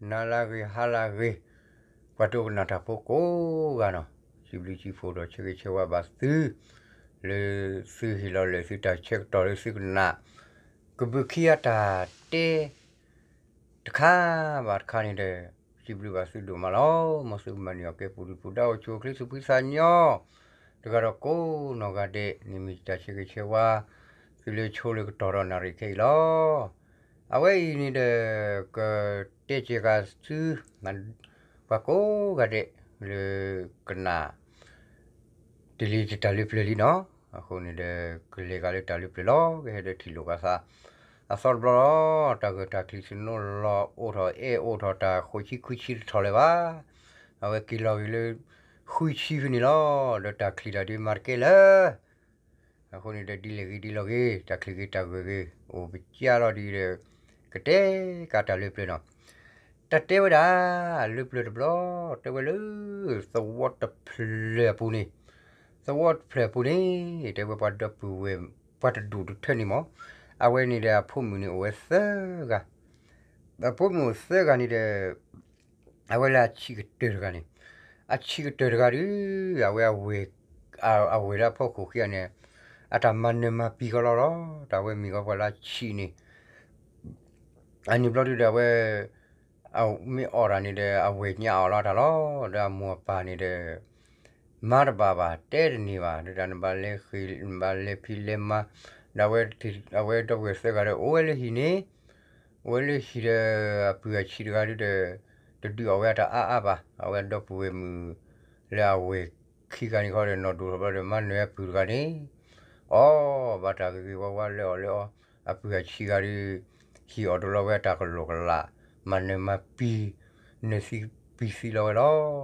နၤလၢအဂ့ၤ ဟါလၢအဂ့ၤ, ပှၤဒိကနၣ်တၢ်ဖိကိးဂၤနီၤ, စံးဘျုးစံးဖှိၣ်ဒီးဆၢဂ့ၤဆၢဝါဘၣ်သု လၢသုဟ့ၣ်လီၤလၢာ်သုတၢ်ဆၢကတီၢ်လၢသုကနၣ် ကဘုးခံဂၤတၢ်တဲ တခါဘၣ်တခါန့ၣ်ဒီး စံးဘျုးဘၣ်သုဒိၣ်မးလီၤ. မ်သုကမၤန့ၢ်အီၤကဲပူၤဒုပူၤဒါ အိၣ်ဆူၣ်အိၣ်ချ့သူၣ်ဖှံသးညီ တဂၤဒီးကိးနီၢ်ဂၤဒဲးန့ၣ် မ့ၢ်တၢ်ဆၢဂ့ၤဆၢဝါ သုလၢဆိလၢကတီၢ်ဒီးနၣ်ရံၣ်ခဲအံၤလီၤ. အဝဲအံၤန့ၣ်ဒီး ကတဲစ့ၢ်ကီးသု ပှၤကိးဂၤဒဲး လၢကနၣ် တလံၤတတၢ်လၢပျၢၤလံနီၤ, အဃိန့ၣ်ဒီး ကလဲၤဂၤလၢတၢ်လၢပျၢၤလီၤ. ကဟဲဒီးထံၣ်လိာ်ကသး အသီတဘျီလီၤ. တၢ်ဂၢၢ်တၢ်ကျံၤသနူလီၤအိၣ်ထီၣ် အဲၣ်အိၣ်ထီၣ်တၢ်ဃိးဆံခွံဆံတထီၣ်လၢၤဘၣ်. အဝဲက့ၤလီၤဂ့ၤလၢ ဃုဆံဖဲန့ၣ်လီၤ. ဒီးတၢ်ချံၣ်တၢ်ဒုးမၤတကဲလၢၤ အဃိန့ၣ်ဒီး ဒ်လဲၣ်ဂ့ၤဒ်လဲၣ်ဂ့ၤ တၢ်ချံၣ်ဂ့ၤတၢ်ဂၢၢ်ဂ့ၤ အိၣ်ပကၢလီၤဒ်ဒီး ကတဲကးတၢ်လၢပျၢၤနီၤ. တၢ်တဲဝဲဒၣ် လၢပျၢၤတဘျီ တဲဝဲလၢ သဝီတဖျၢၣ်အပူၤန့ၣ်, သဝီတဖျၢၣ်အပူၤန့ၣ် တဲဝဲပှၤဒီပုၢ်ဝဲၢ် ပှၤတဒူၣ်တထၢန့ၣ်မး, အဝဲန့ၣ်ဒီးအဖိမုၣ်န့ၣ်အိၣ်ဝဲသၢဂၤ, အဖိမုၣ်အိၣ်သၢဂၤန့ၣ်ဒီး အဝဲလၢအဆံးကတၢၢ်တဂၤန့ၣ်, အဆံးကတၢၢ်တဂၤဒီး အဝဲအဝဲၢ်, အဝဲၢ်လၢအဖီခိၣ်ခံဂၤန့ၣ် အတၢ်မၤနၢၤမၤပံၤကီးလီၤလီၤ. တၢ်ဝဲမ့ၢ်ကီးပှၤလၢအဆံးန့ၣ် အန့ၣ်ဘျီဒုဒီးအဝဲ မ့ၢ်အီၣ်တၢ်န့ၣ်ဒီး အဝဲၢ်ညါအီၣ်လီၤတၢ်လီၤ. ဒီးအမိၢ်အပၢ်န့ၣ်ဒီး မၤတဘၣ်ဘၣ် တဲတန့ၢ်ဘၣ်, ဒီးတၢ်နဘၣ်လဲၤဃ့ၢ် နဘၣ်လဲၤဖံးလဲၤမၤ, ဒီးအဝဲဒီပုၢ်ဝဲၢ်သၢဂၤဒီး အိၣ်ဝဲလၢဟံၣ်န့ၣ်, အိၣ်ဝဲလၢဟံၣ်ဒီး အပုၢ်အဆံးတဂၤဒုဒီး တဒုးအီၣ်ဝဲအတၢ်အါအါဘၣ်. အဝဲဒီပုၢ်ဝဲၢ်မုၣ် လၢအဝဲၢ်ခံဂၤန့ၣ်ခီဒီး နီၢ်ဒိၣ်ထီၣ်ဘျီဒီး မၤနၢၤအပုၢ်တဂၤန့ၣ် အီၣ်ဘၣ်တၢ်ဂ့ၤဂ့ၤဝါဝါလၢအီၣ်လၢအီ, အပုၢ်အဆံးဂၤဒီး ဟံၣ်အီၣ်ဒိးလီၤဝဲအတၢ်ကလိာ်ကလး, မၤနၢၤမၤပံၤ, နၢၤသံပံၤသံလီၤဝဲလီၤ.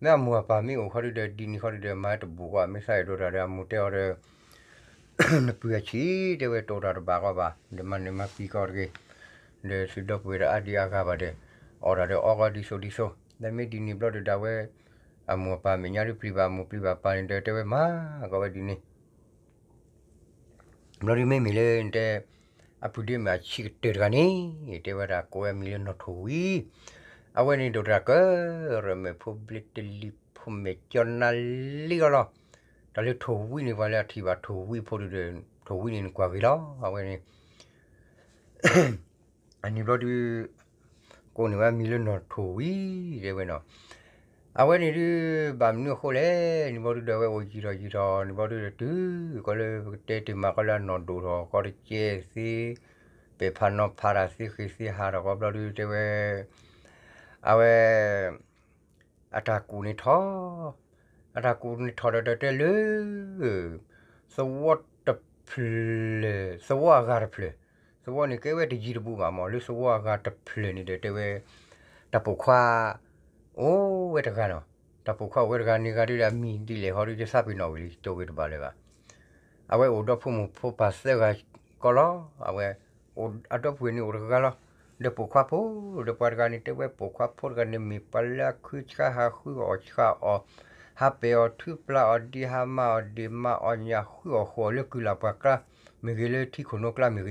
မ့ၢ်အမိၢ်အပၢ်မ့ၢ်အိၣ်ခီဒုဒီး ဒ်န့ၣ်ခီဒုဒီး မၤတဘူၣ်ကွၢ် မ့ၢ်သးအဲၣ်ဒိးတၢ်ဒီး အမိၢ်တဲအီၤဒီး နပုၢ်အဆံး တဲဝဲတအိၣ်တၢ်တဘၣ်ကီးဘၣ်, ဒီးမၤနၢၤမၤပံၤကီးတဂ့ၤ, ဒီးသုဒီပုၢ်ဝဲၢ်ဒီးအါဒံအါဂၤဘၣ်ဒီး အီၣ်တၢ်ဒီးအီကီးဒ်သိးဒ်သိး, ဒီးမ့ၢ်ဒ်န့ၣ်ဘျီဒုဒီး အဝဲ အမိၢ်အပၢ်မဲာ်ညါဒုပျံၤဘၣ်အမိၢ်ပျံၤဘၣ်အပၢ်န့ၣ်ဒီး တဲဝဲမၤကီးဝဲဒ်န့ၣ် ဘျီဒုမ့မ့ၢ်လၢတဲ အပုၢ်ဒ့မ့ၢ်အဆံးကတၢၢ်တဂၤန့ၣ် တဲဝဲဒၣ်ကိးဝဲအမံၤလၢနီၢ်ထိၣ်ဝံ, အဝဲန့ၣ်ဒိၣ်တၢ်ကရၢၢ်မဲာ်ဖိဘျ့တလံၤဖိမဲာ်ကၠီနါလံအီၤလီၤ. တၢ်လၢထိၣ်ဝံန့ၣ် ပှၤလၢအထံၣ်ဘၣ်ထိၣ်ဝံဖိဒုဒီး ထိၣ်ဝံန့ၣ်နကွၢ်ဂ့ၤလီၤ. အဝဲန့ၣ် အန့ၣ်ဘျီဒု ကိးန့ၢ်ဝဲအမံၤလၢနီၢ်ထိၣ်ဝံ တဲဝဲနီၤ. အဝဲန့ၣ်ဒု ဘၣ်မနုၤအဃိလဲၣ် န့ၣ်ဘျီဒုဒီး အဝဲအိၣ်ယံာ်ထီၣ်ယံာ်ထီၣ်န့ၣ်ဘျီဒုဒီး တုၤကီးလၢပကတဲတ့ၢ်မးကီးလၢအနီၢ်ဒိၣ်ထီၣ်ကီးတကဲသ့, ပဲာ်ဖးနီၤဖးတၢ်သ့ဃ့သ့ဟးထီၣ်ကီးဘျီဒု တဲဝဲ အဝဲ အတၢ်ကူၣ်န့ၣ်ထီၣ်, အတၢ်ကူၣ်န့ၣ်ထီၣ်ဒီးတဲလၢ သဝီတဖျၢၣ်, သဝီအဂၤတဖျၢၣ်, သဝီန့ၣ်ကဲဝဲတယံၤတဘူးဘၣ်မး လၢသဝီအဂၤတဖျၢၣ်န့ၣ်ဒီး တဲဝဲ တၢ်ပိာ်ခွါ အိၣ်ဝဲတဂၤနီၤ. တၢ်ပိာ်ခွါအိၣ်ဝဲတဂၤန့ၣ်ဂၤဒုဒီး အမံၤဒ်လဲၣ်ဟီဒု ယသးပ့ၤနီၣ်ဝံၤလံ တိၢ်ဂ့ၤတဘၣ်လၢၤဘၣ်. အဝဲအိၣ်ဒီဖိမိၢ်ဖိပၢ်သၢဂၤကီးလီၤ. အဝဲ အဒီပုၢ်ဝဲၢ်န့ၣ်အိၣ်တဂၤလီၤ. ဒီးပိာ်ခွါဖိ, ဒီးပှၤတဂၤန့ၣ် တဲဝဲပိာ်ခွါဖိတဂၤန့ၣ် မ့ၢ်ပှၤလၢအခုဆှါဟးဃုအီၣ်ဆှါအီၣ်, ဟးပဲာ်အီၤထုပျၢ်အီၤဒံး ဟးမၤအီၤဒံးမၤအီၤညၣ် ဃုအီၣ်ဃုအီၣ်လၢကုၢ်လၢ်ပှၢ်ကျါ, မ့ၢ်ဂ့ၤလၢထံခိၣ်နိကျါ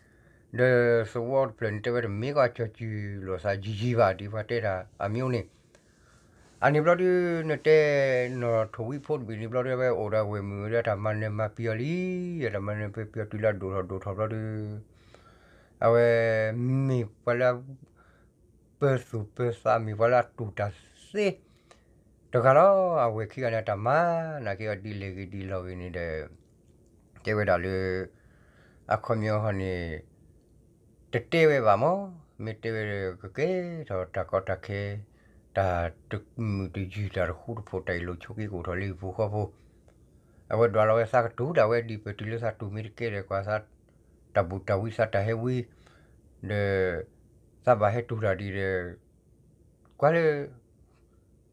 မ့ၢ်ဂ့ၤမး ဒီးသဝီတဖျၢၣ်န့ၣ် တဲဝဲတမ့ၢ်ကီးကၠီၤစုလိာ်သးယံာ်ယံာ်ဘၣ် ဒ်ပှၤတဲတၢ်အမံၤအိၣ်န့ၣ်, အန့ၣ်ဘျီဒု နတဲနီၢ်ထိၣ်ဝံဖိတဘ့ၣ်န့ၣ်ဘျီဒု အဝဲအိၣ်ဒီးအဝဲၢ်မုၣ်ဒီး အတၢ်မၤနၢၤမၤပံၤအီၤလံ, အတၢ်မၤနၢၤမၤပံၤအီၤတုၤလၢအဒိၣ်ထီၣ်ဒိၣ်ထီၣ်ဘျီဒု အဝဲ မ့ၢ်ပှၤလၢ ပၢၤသူၣ်ပၢၤသး မ့ၢ်ပှၤလၢအတူၢ်တၢ်သ့ တဂၤလီၤ. အဝဲၢ်ခံဂၤန့ၣ် အတၢ်မၤနာ်က့ၤအီၤဒ်လဲၣ်ဂ့ၤဒ်လဲၣ်ဂ့ၤန့ၣ်ဒီး တဲဝဲဒၣ်လၢ အခီပညီဟီန့ၣ် တတဲဝဲဘၣ်မး, မ့ၢ်တဲဝဲဒီး ကကဲထီၣ်တၢ်ကီတၢ်ခဲ တၢ်တမုာ်တယုၢ် တၢ်တဃူတဖိး တၢ်အ့ၣ်လိာ်ဆိးက့ကအိၣ်ထီၣ်လၢဟံၣ်ဖိဃီဖိ, အဝဲဒွးလီၤဝဲသးကတူၢ်တၢ်ဝဲဒ်ပတုၤလၢသးတူၢ်မ့ၢ်တကဲဒီး ကွၢ်သးတၢ်ဘူၣ်တၢ်ဝံသးတၢ်ဟဲဝံ ဒီး သးဘၣ်ဟဲတူၢ်တၢ်ဒ်ဒီး ကွၢ်လၢ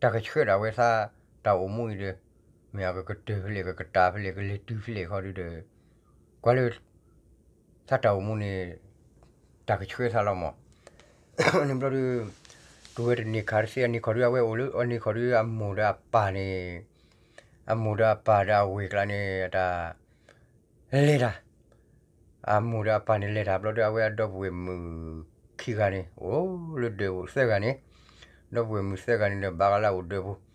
တၢ်ကဆှၢဒၣ်ဝဲသး တၢ်အိၣ်မူအံၤဒီး မ့ၢ်အကကတၢၢ်ဖဲလဲၣ် ကကတၢၢ်ဖဲလဲၣ် ကလဲၤတုၤဖဲလဲၣ်ခီဒုဒီး ကွၢ်လၢ သးတၢ်အိၣ်မူန့ၣ် တၢ်ကဆှၢသးလီၤမး. န့ၣ်ဘျီဒု တုၤဝဲတန့ၢ်ခါတသ့ အန့ၣ်ခီဒု အဝဲအိၣ်လၢအန့ၣ်ခီဒု အမိၢ်ဒီးအပၢ်န့ၣ် အမိၢ်ဒီးအပၢ်ဒီးအဝဲၢ်ကျါန့ၣ် အတၢ် လဲၤတၢ် အမိၢ်ဒီးအပၢ်န့ၣ်လဲၤတၢ်ဘျီဒု အဝဲအဒီပုၢ်ဝဲၢ်မုၣ် ဒီပုၢ်ဝဲၢ်မုၣ်ခံဂၤန့ၣ် အိၣ်လၢဒၢးပူၤသၢဂၤန့ၣ်, ဒီပုၢ်ဝဲၢ်မုၣ်သၢဂၤန့ၣ်ဒီး ဘၣ်ဃးလၢအအိၣ်ဒၢးပူၤ,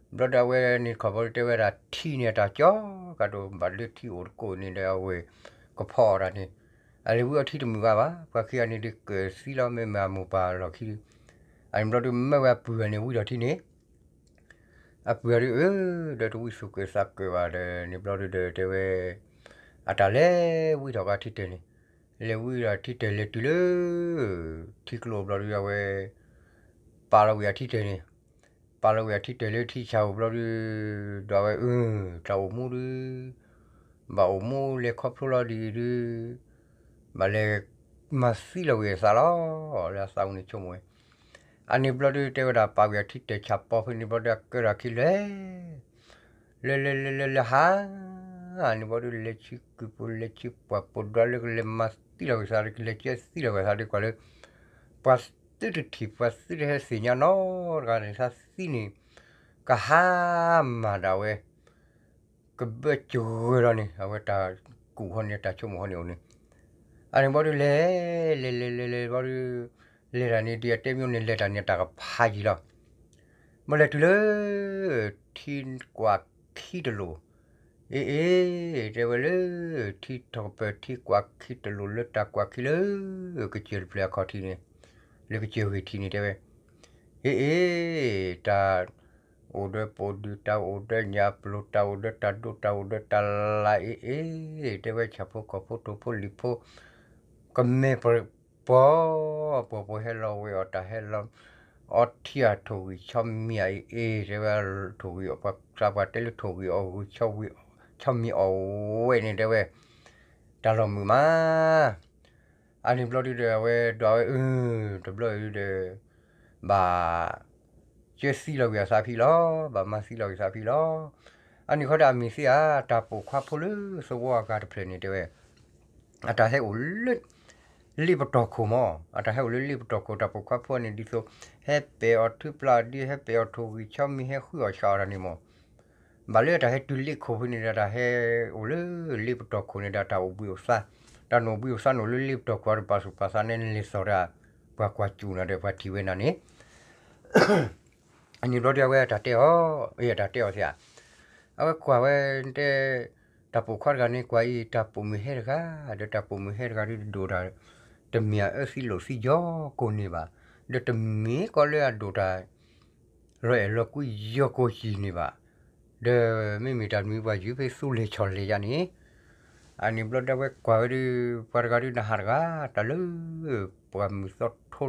ဘျီဒီးအဝဲန့ၣ် ခီဖျိတဲဝဲဒၣ်ထံန့ၣ် အတၢ်ကၠီကးဒိၣ် ဘၣ်လၢထံအိၣ်တကိးန့ၣ်ဒီး အဝဲၢ်ကဖီအီၣ်တၢ်န့ၣ်, အလဲၤဝံအီထံတမုာ်ဘၣ်ဘၣ်, ပှၤခံဂၤန့ၣ်ဒုးကၢၣ်သံလီၤ မ့မ့ၢ်အမိၢ်ပၢ်လီၢ်ခံဒုး, အန့ၣ်ဘျီဒုးမၢဝဲအပုၢ်ဂၤန့ၣ်ဝံထီၣ်ထံန့ၣ် အပုၢ်ဂၤဒုးအၢ ဒီးတဝံသူၣ်ကၢၣ်သးကၢၣ်ဘၣ်ဒီးန့ၣ်ဘျီဒုးဒီးတဲဝဲ, အတၢ်လဲၤဝံထီၣ်က့ၤထံတၢၢ်န့ၣ်, လဲၤဝံထီၣ်ထံတၢၢ်လဲၤတုၤလၢ ထံကျိဘျီဒုးအဝဲ ပာ်လီၤဝံၤအထံတၢၢ်န့ၣ်, ပာ်လီၤဝံၤအထံတၢၢ်လၢထံဆၣ်အိၣ်ဘျီဒုး, ဒီးအဝဲအၢ တၢ်အိၣ်မူဒုး ဘၣ်အိၣ်မူလဲၤခီဖျိလီၤဒ်အံၤဒုး ဘၣ်လဲၤမၤသံလီၤဝံၤအသးလီၤ, လၢအသးပူၤန့ၣ်ဆိကမိၣ်ဝဲ, အန့ၣ်ဘျီဒုးတဲဝဲဒၣ် ပာ်ဝံၤအထံတၢၢ်ဆၣ်ပီဖဲန့ၣ်ဘျီဒုး အကဲထီၣ်ခံလဲၤ လဲၤလဲၤလဲၤလဲၤလဲၤဟး, အန့ၣ်ဘျီဒုး လဲၤဆံကုၢ်ပူၤ လဲၤဆံပှၢ်ပူၤ ဒွးလၢကလဲၤမၤသံလီၤဝံၤသးဒုး ကလဲၤကဲသံလီၤဝံၤသးဒုး ကွၢ်လၢ ပှၤသုတထံၣ် ပှၤသုတဟဲသ့ၣ်ညါနီတဂၤန့ၣ် သးသံန့ၣ် ကဟါမၢ်ဒၣ်ဝဲ ကဘၢစှၤလီၤန့ၣ် အဝဲတၢ်ကူၣ်ဃီန့ၣ် တၢ်ဆိကမိၣ်ဃီန့ၣ်အိၣ်န့ၣ်, အန့ၣ်ဘျီဒုးလဲၤ လဲၤလဲၤလဲၤလဲၤဘျီဒုး လဲၤတၢ်န့ၣ် ဒ်အတဲမ့ၢ်န့ၣ် လဲၤတၢ်န့ၣ် တၢ်ကဖးယံာ်လီၤ, ဘၣ်လဲၤတုၤလၢ ထံကွၢ်ခံတလိာ်, အ့အ့ တဲဝဲလၢ ထံထီၣ်ကပၢၤထံကွၢ်ခံတလိာ်လၢတၢ်ကွၢ်ခံလၢ ကစၢၢ်တဖျၢၣ်အခီၣ်ထံးန့ၣ်, လၢကစၢၢ်ဂ့ၢ်ထံးန့ၣ်တဲဝဲ, အ့အ့ တၢ် အိၣ်ဒီးပိာ်ဒုၣ် တၢ်အိၣ်ဒီးညၣ်ပျိၤ တၢ်အိၣ်ဒီးတၢ်ဒိ တၢ်အိၣ်ဒီးတၢ်လၤ အ့အ့ တဲဝဲဆၣ်ဖိကီၢ်ဖိထိၣ်ဖိလံၤဖိ ကမဲာ်ပှီၤ ပှီၤပှီၤဟဲလီၤဝဲအီၣ်တၢ်ဟဲလီၤ အီထံအထိၣ်ဂံၢ်ဆီမံၤအံၤ အ့အ့ တဲဝဲထိၣ်ဂံၢ်အီၣ်ပှၤသးပှၢ်တဲလၢထိၣ်ဂံၢ်အီၣ်ဂံၢ် ဆီမံၤအီၣ်ဝဲန့ၣ်တဲဝဲ တၢ်လီၤမုာ်မး အန့ၣ်ဘျီဒုဒီး အဝဲဒွးဝဲအၢ တဘျီအံၤဒုဒီး ဘၣ် ကဲသံလီၤဝံၤအသးဖံလီၤ, ဘၣ်မၤသံလီၤဝံၤသးဖံလီၤ. အန့ၣ်ဃီဒီးအမ့ၢ်သ့ဧါ တၢ်ပိာ်ခွါဖိလၢသဝီအဂၤတဖျၢၣ်န့ၣ်တဲဝဲ အတၢ်ဟဲအိၣ်လၢ လ့ပတီၢ်ခိၣ်မး, အတၢ်ဟဲအိၣ်လၢလ့ပတီၢ်ခိၣ် တၢ်ပိာ်ခွါဖိန့ၣ်ဒ်သိး ဟဲပဲာ်အီၤထုပျၢ်ဒ် ဟဲပဲာ်အီၤထိၣ်ဂံၢ်ဆီမံၤ ဟဲဃုအီၣ်ဆှးအီၣ်တၢ်န့ၣ်မး ဘၣ်လၢတၢ်ဟဲတုၤလ့ခိၣ်ဖဲန့ၣ်ဒီး တၢ်ဟဲအိၣ်လၢလ့ပတီၢ်ခိၣ်န့ၣ်ဒီး တၢ်အိၣ်ဘှံးအိၣ်သါ, တၢ်နအိၣ်ဘှံးအိၣ်သါန့ၣ်အိၣ်လၢလ့ပတီၢ်ခိၣ် တပာ်သူၣ်ပာ်သးနဲလဲၤသိးတၢ် ပှၤကွၢ်စူၣ်နၤဒီးပှၤထံၣ်ဝဲနၤန့ၣ် အန့ၣ်ဘျီဒုအဝဲတၢ်တဲအီၤ, အတၢ်တဲအီၤသ့ဧါ, အဝဲကွၢ်ဝဲတဲ, တၢ်ပိာ်ခွါတဂၤန့ၣ်ကွၢ်အံၤ တၢ်ပိာ်မုၣ်ဟဲတဂၤ, ဒီးတၢ်ပိာ်မုၣ်ဟဲတဂၤဒုတဒိၣ်တၢ်, တမ့ၢ်အအၢသံလိာ်သံယီၤကိးန့ၢ်ဘၣ်, ဒီးတမ့ၢ်ကီးလၢအဒိၣ်တၢ် လီၤအဲၣ်လီၤကွံယီၤကိးယံၤန့ၢ်ဘၣ်, ဒီးမ့မ့ၢ်တၢ်မံၤပှၤယုၢ်ဖဲသူလဲၤဆီၣ်လဲၤယါန့ၣ်, အန့ၣ်ဘျီဒုအဝဲကွၢ်ဝဲဒုး ပှၤတဂၤဒုနဟးတဂၤ, တၢ်လၢ ပှၤမုၢ်သီထိ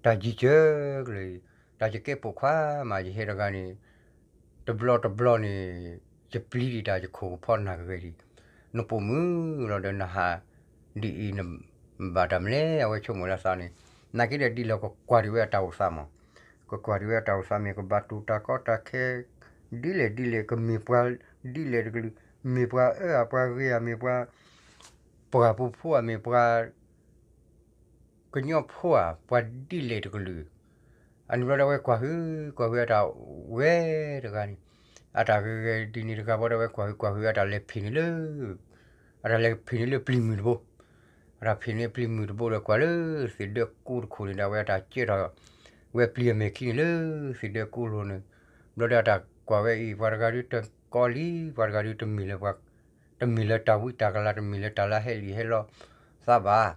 တၢ်ယံၤစၢၤကလၢာ်, တၢ်ယကဲပိာ်ခွါမး ယဟဲတဂၤန့ၣ် တဘျီတဘျီန့ၣ် ယပျံၤဒံးတၢ်ယခိၣ်ကဖီနၢ်ကဂဲၤဒံး, နပိာ်မုၣ်လီၤဒီးနဟးဒ်အံၤ နဘၣ်တၢ်မနုၤလဲၣ် အဝဲဆိကမိၣ်လၢသးန့ၣ်, နာ်က့ဒီးဒ်လဲၣ်ကကွၢ်ဒံးဝဲအတၢ်အိၣ်သးမး, ကကွၢ်ဒံးဝဲအတၢ်အိၣ်သးမ့ၢ် ကဘၣ်တူၢ်တၢ်ကီတၢ်ခဲ ဒ်လဲၣ်ဒ်လဲၣ် ကမ့ၢ်ပှၤဒ်လဲၣ်တကလုာ်, မ့ၢ်ပှၤအၢဧါ ပှၤဂ့ၤဧါ မ့ၢ်ပှၤ ပှၢ်ပူၤဖိဧါ မ့ၢ်ပှၤ ကညီဖိဧါ ပှၤဒ်လဲၣ်တကလုာ်, အန့ၣ်ဘျီဒီးအဝဲကွၢ်ဟု ကွၢ်ဟုအတၢ်ဝဲတဂၤန့ၣ်, အတၢ်ဂ့ၤဂ့ၤဒ်န့ၣ်တဂၤဘၣ်ဒီးအဝဲကွၢ်ဟုကွၢ်ဟု အတၢ်လဲၤဖံးန့ၣ်လၢ အတၢ်လဲၤဖံးန့ၣ်လၢပျံၤမုၢ်တဘိ, အတၢ်ဖံးန့ၣ်ပျံၤမုၢ်တဘိဒီးကွၢ်လၢသ့ၣ်ဒၢကူတခိၣ်န့ၣ်ဒီး အဝဲအတၢ်ကဲထီၣ် ဝဲပျံၤအမဲာ်ခံန့ၣ်လၢ သ့ၣ်ဒၢကူလိၤန့ၣ်, ဘျီဒီးအတၢ်ကွၢ်ဝဲအံၤ ပှၤတဂၤဒုတကီလံ ပှၤတဂၤဒုတမ့ၢ်လၢပှၤ တမ့ၢ်လၢတၢ်ဝံတၢ်ကလၤ တမ့ၢ်လၢတၢ်လၢဟဲလံာ်ဟဲလီၤသးဘၣ်,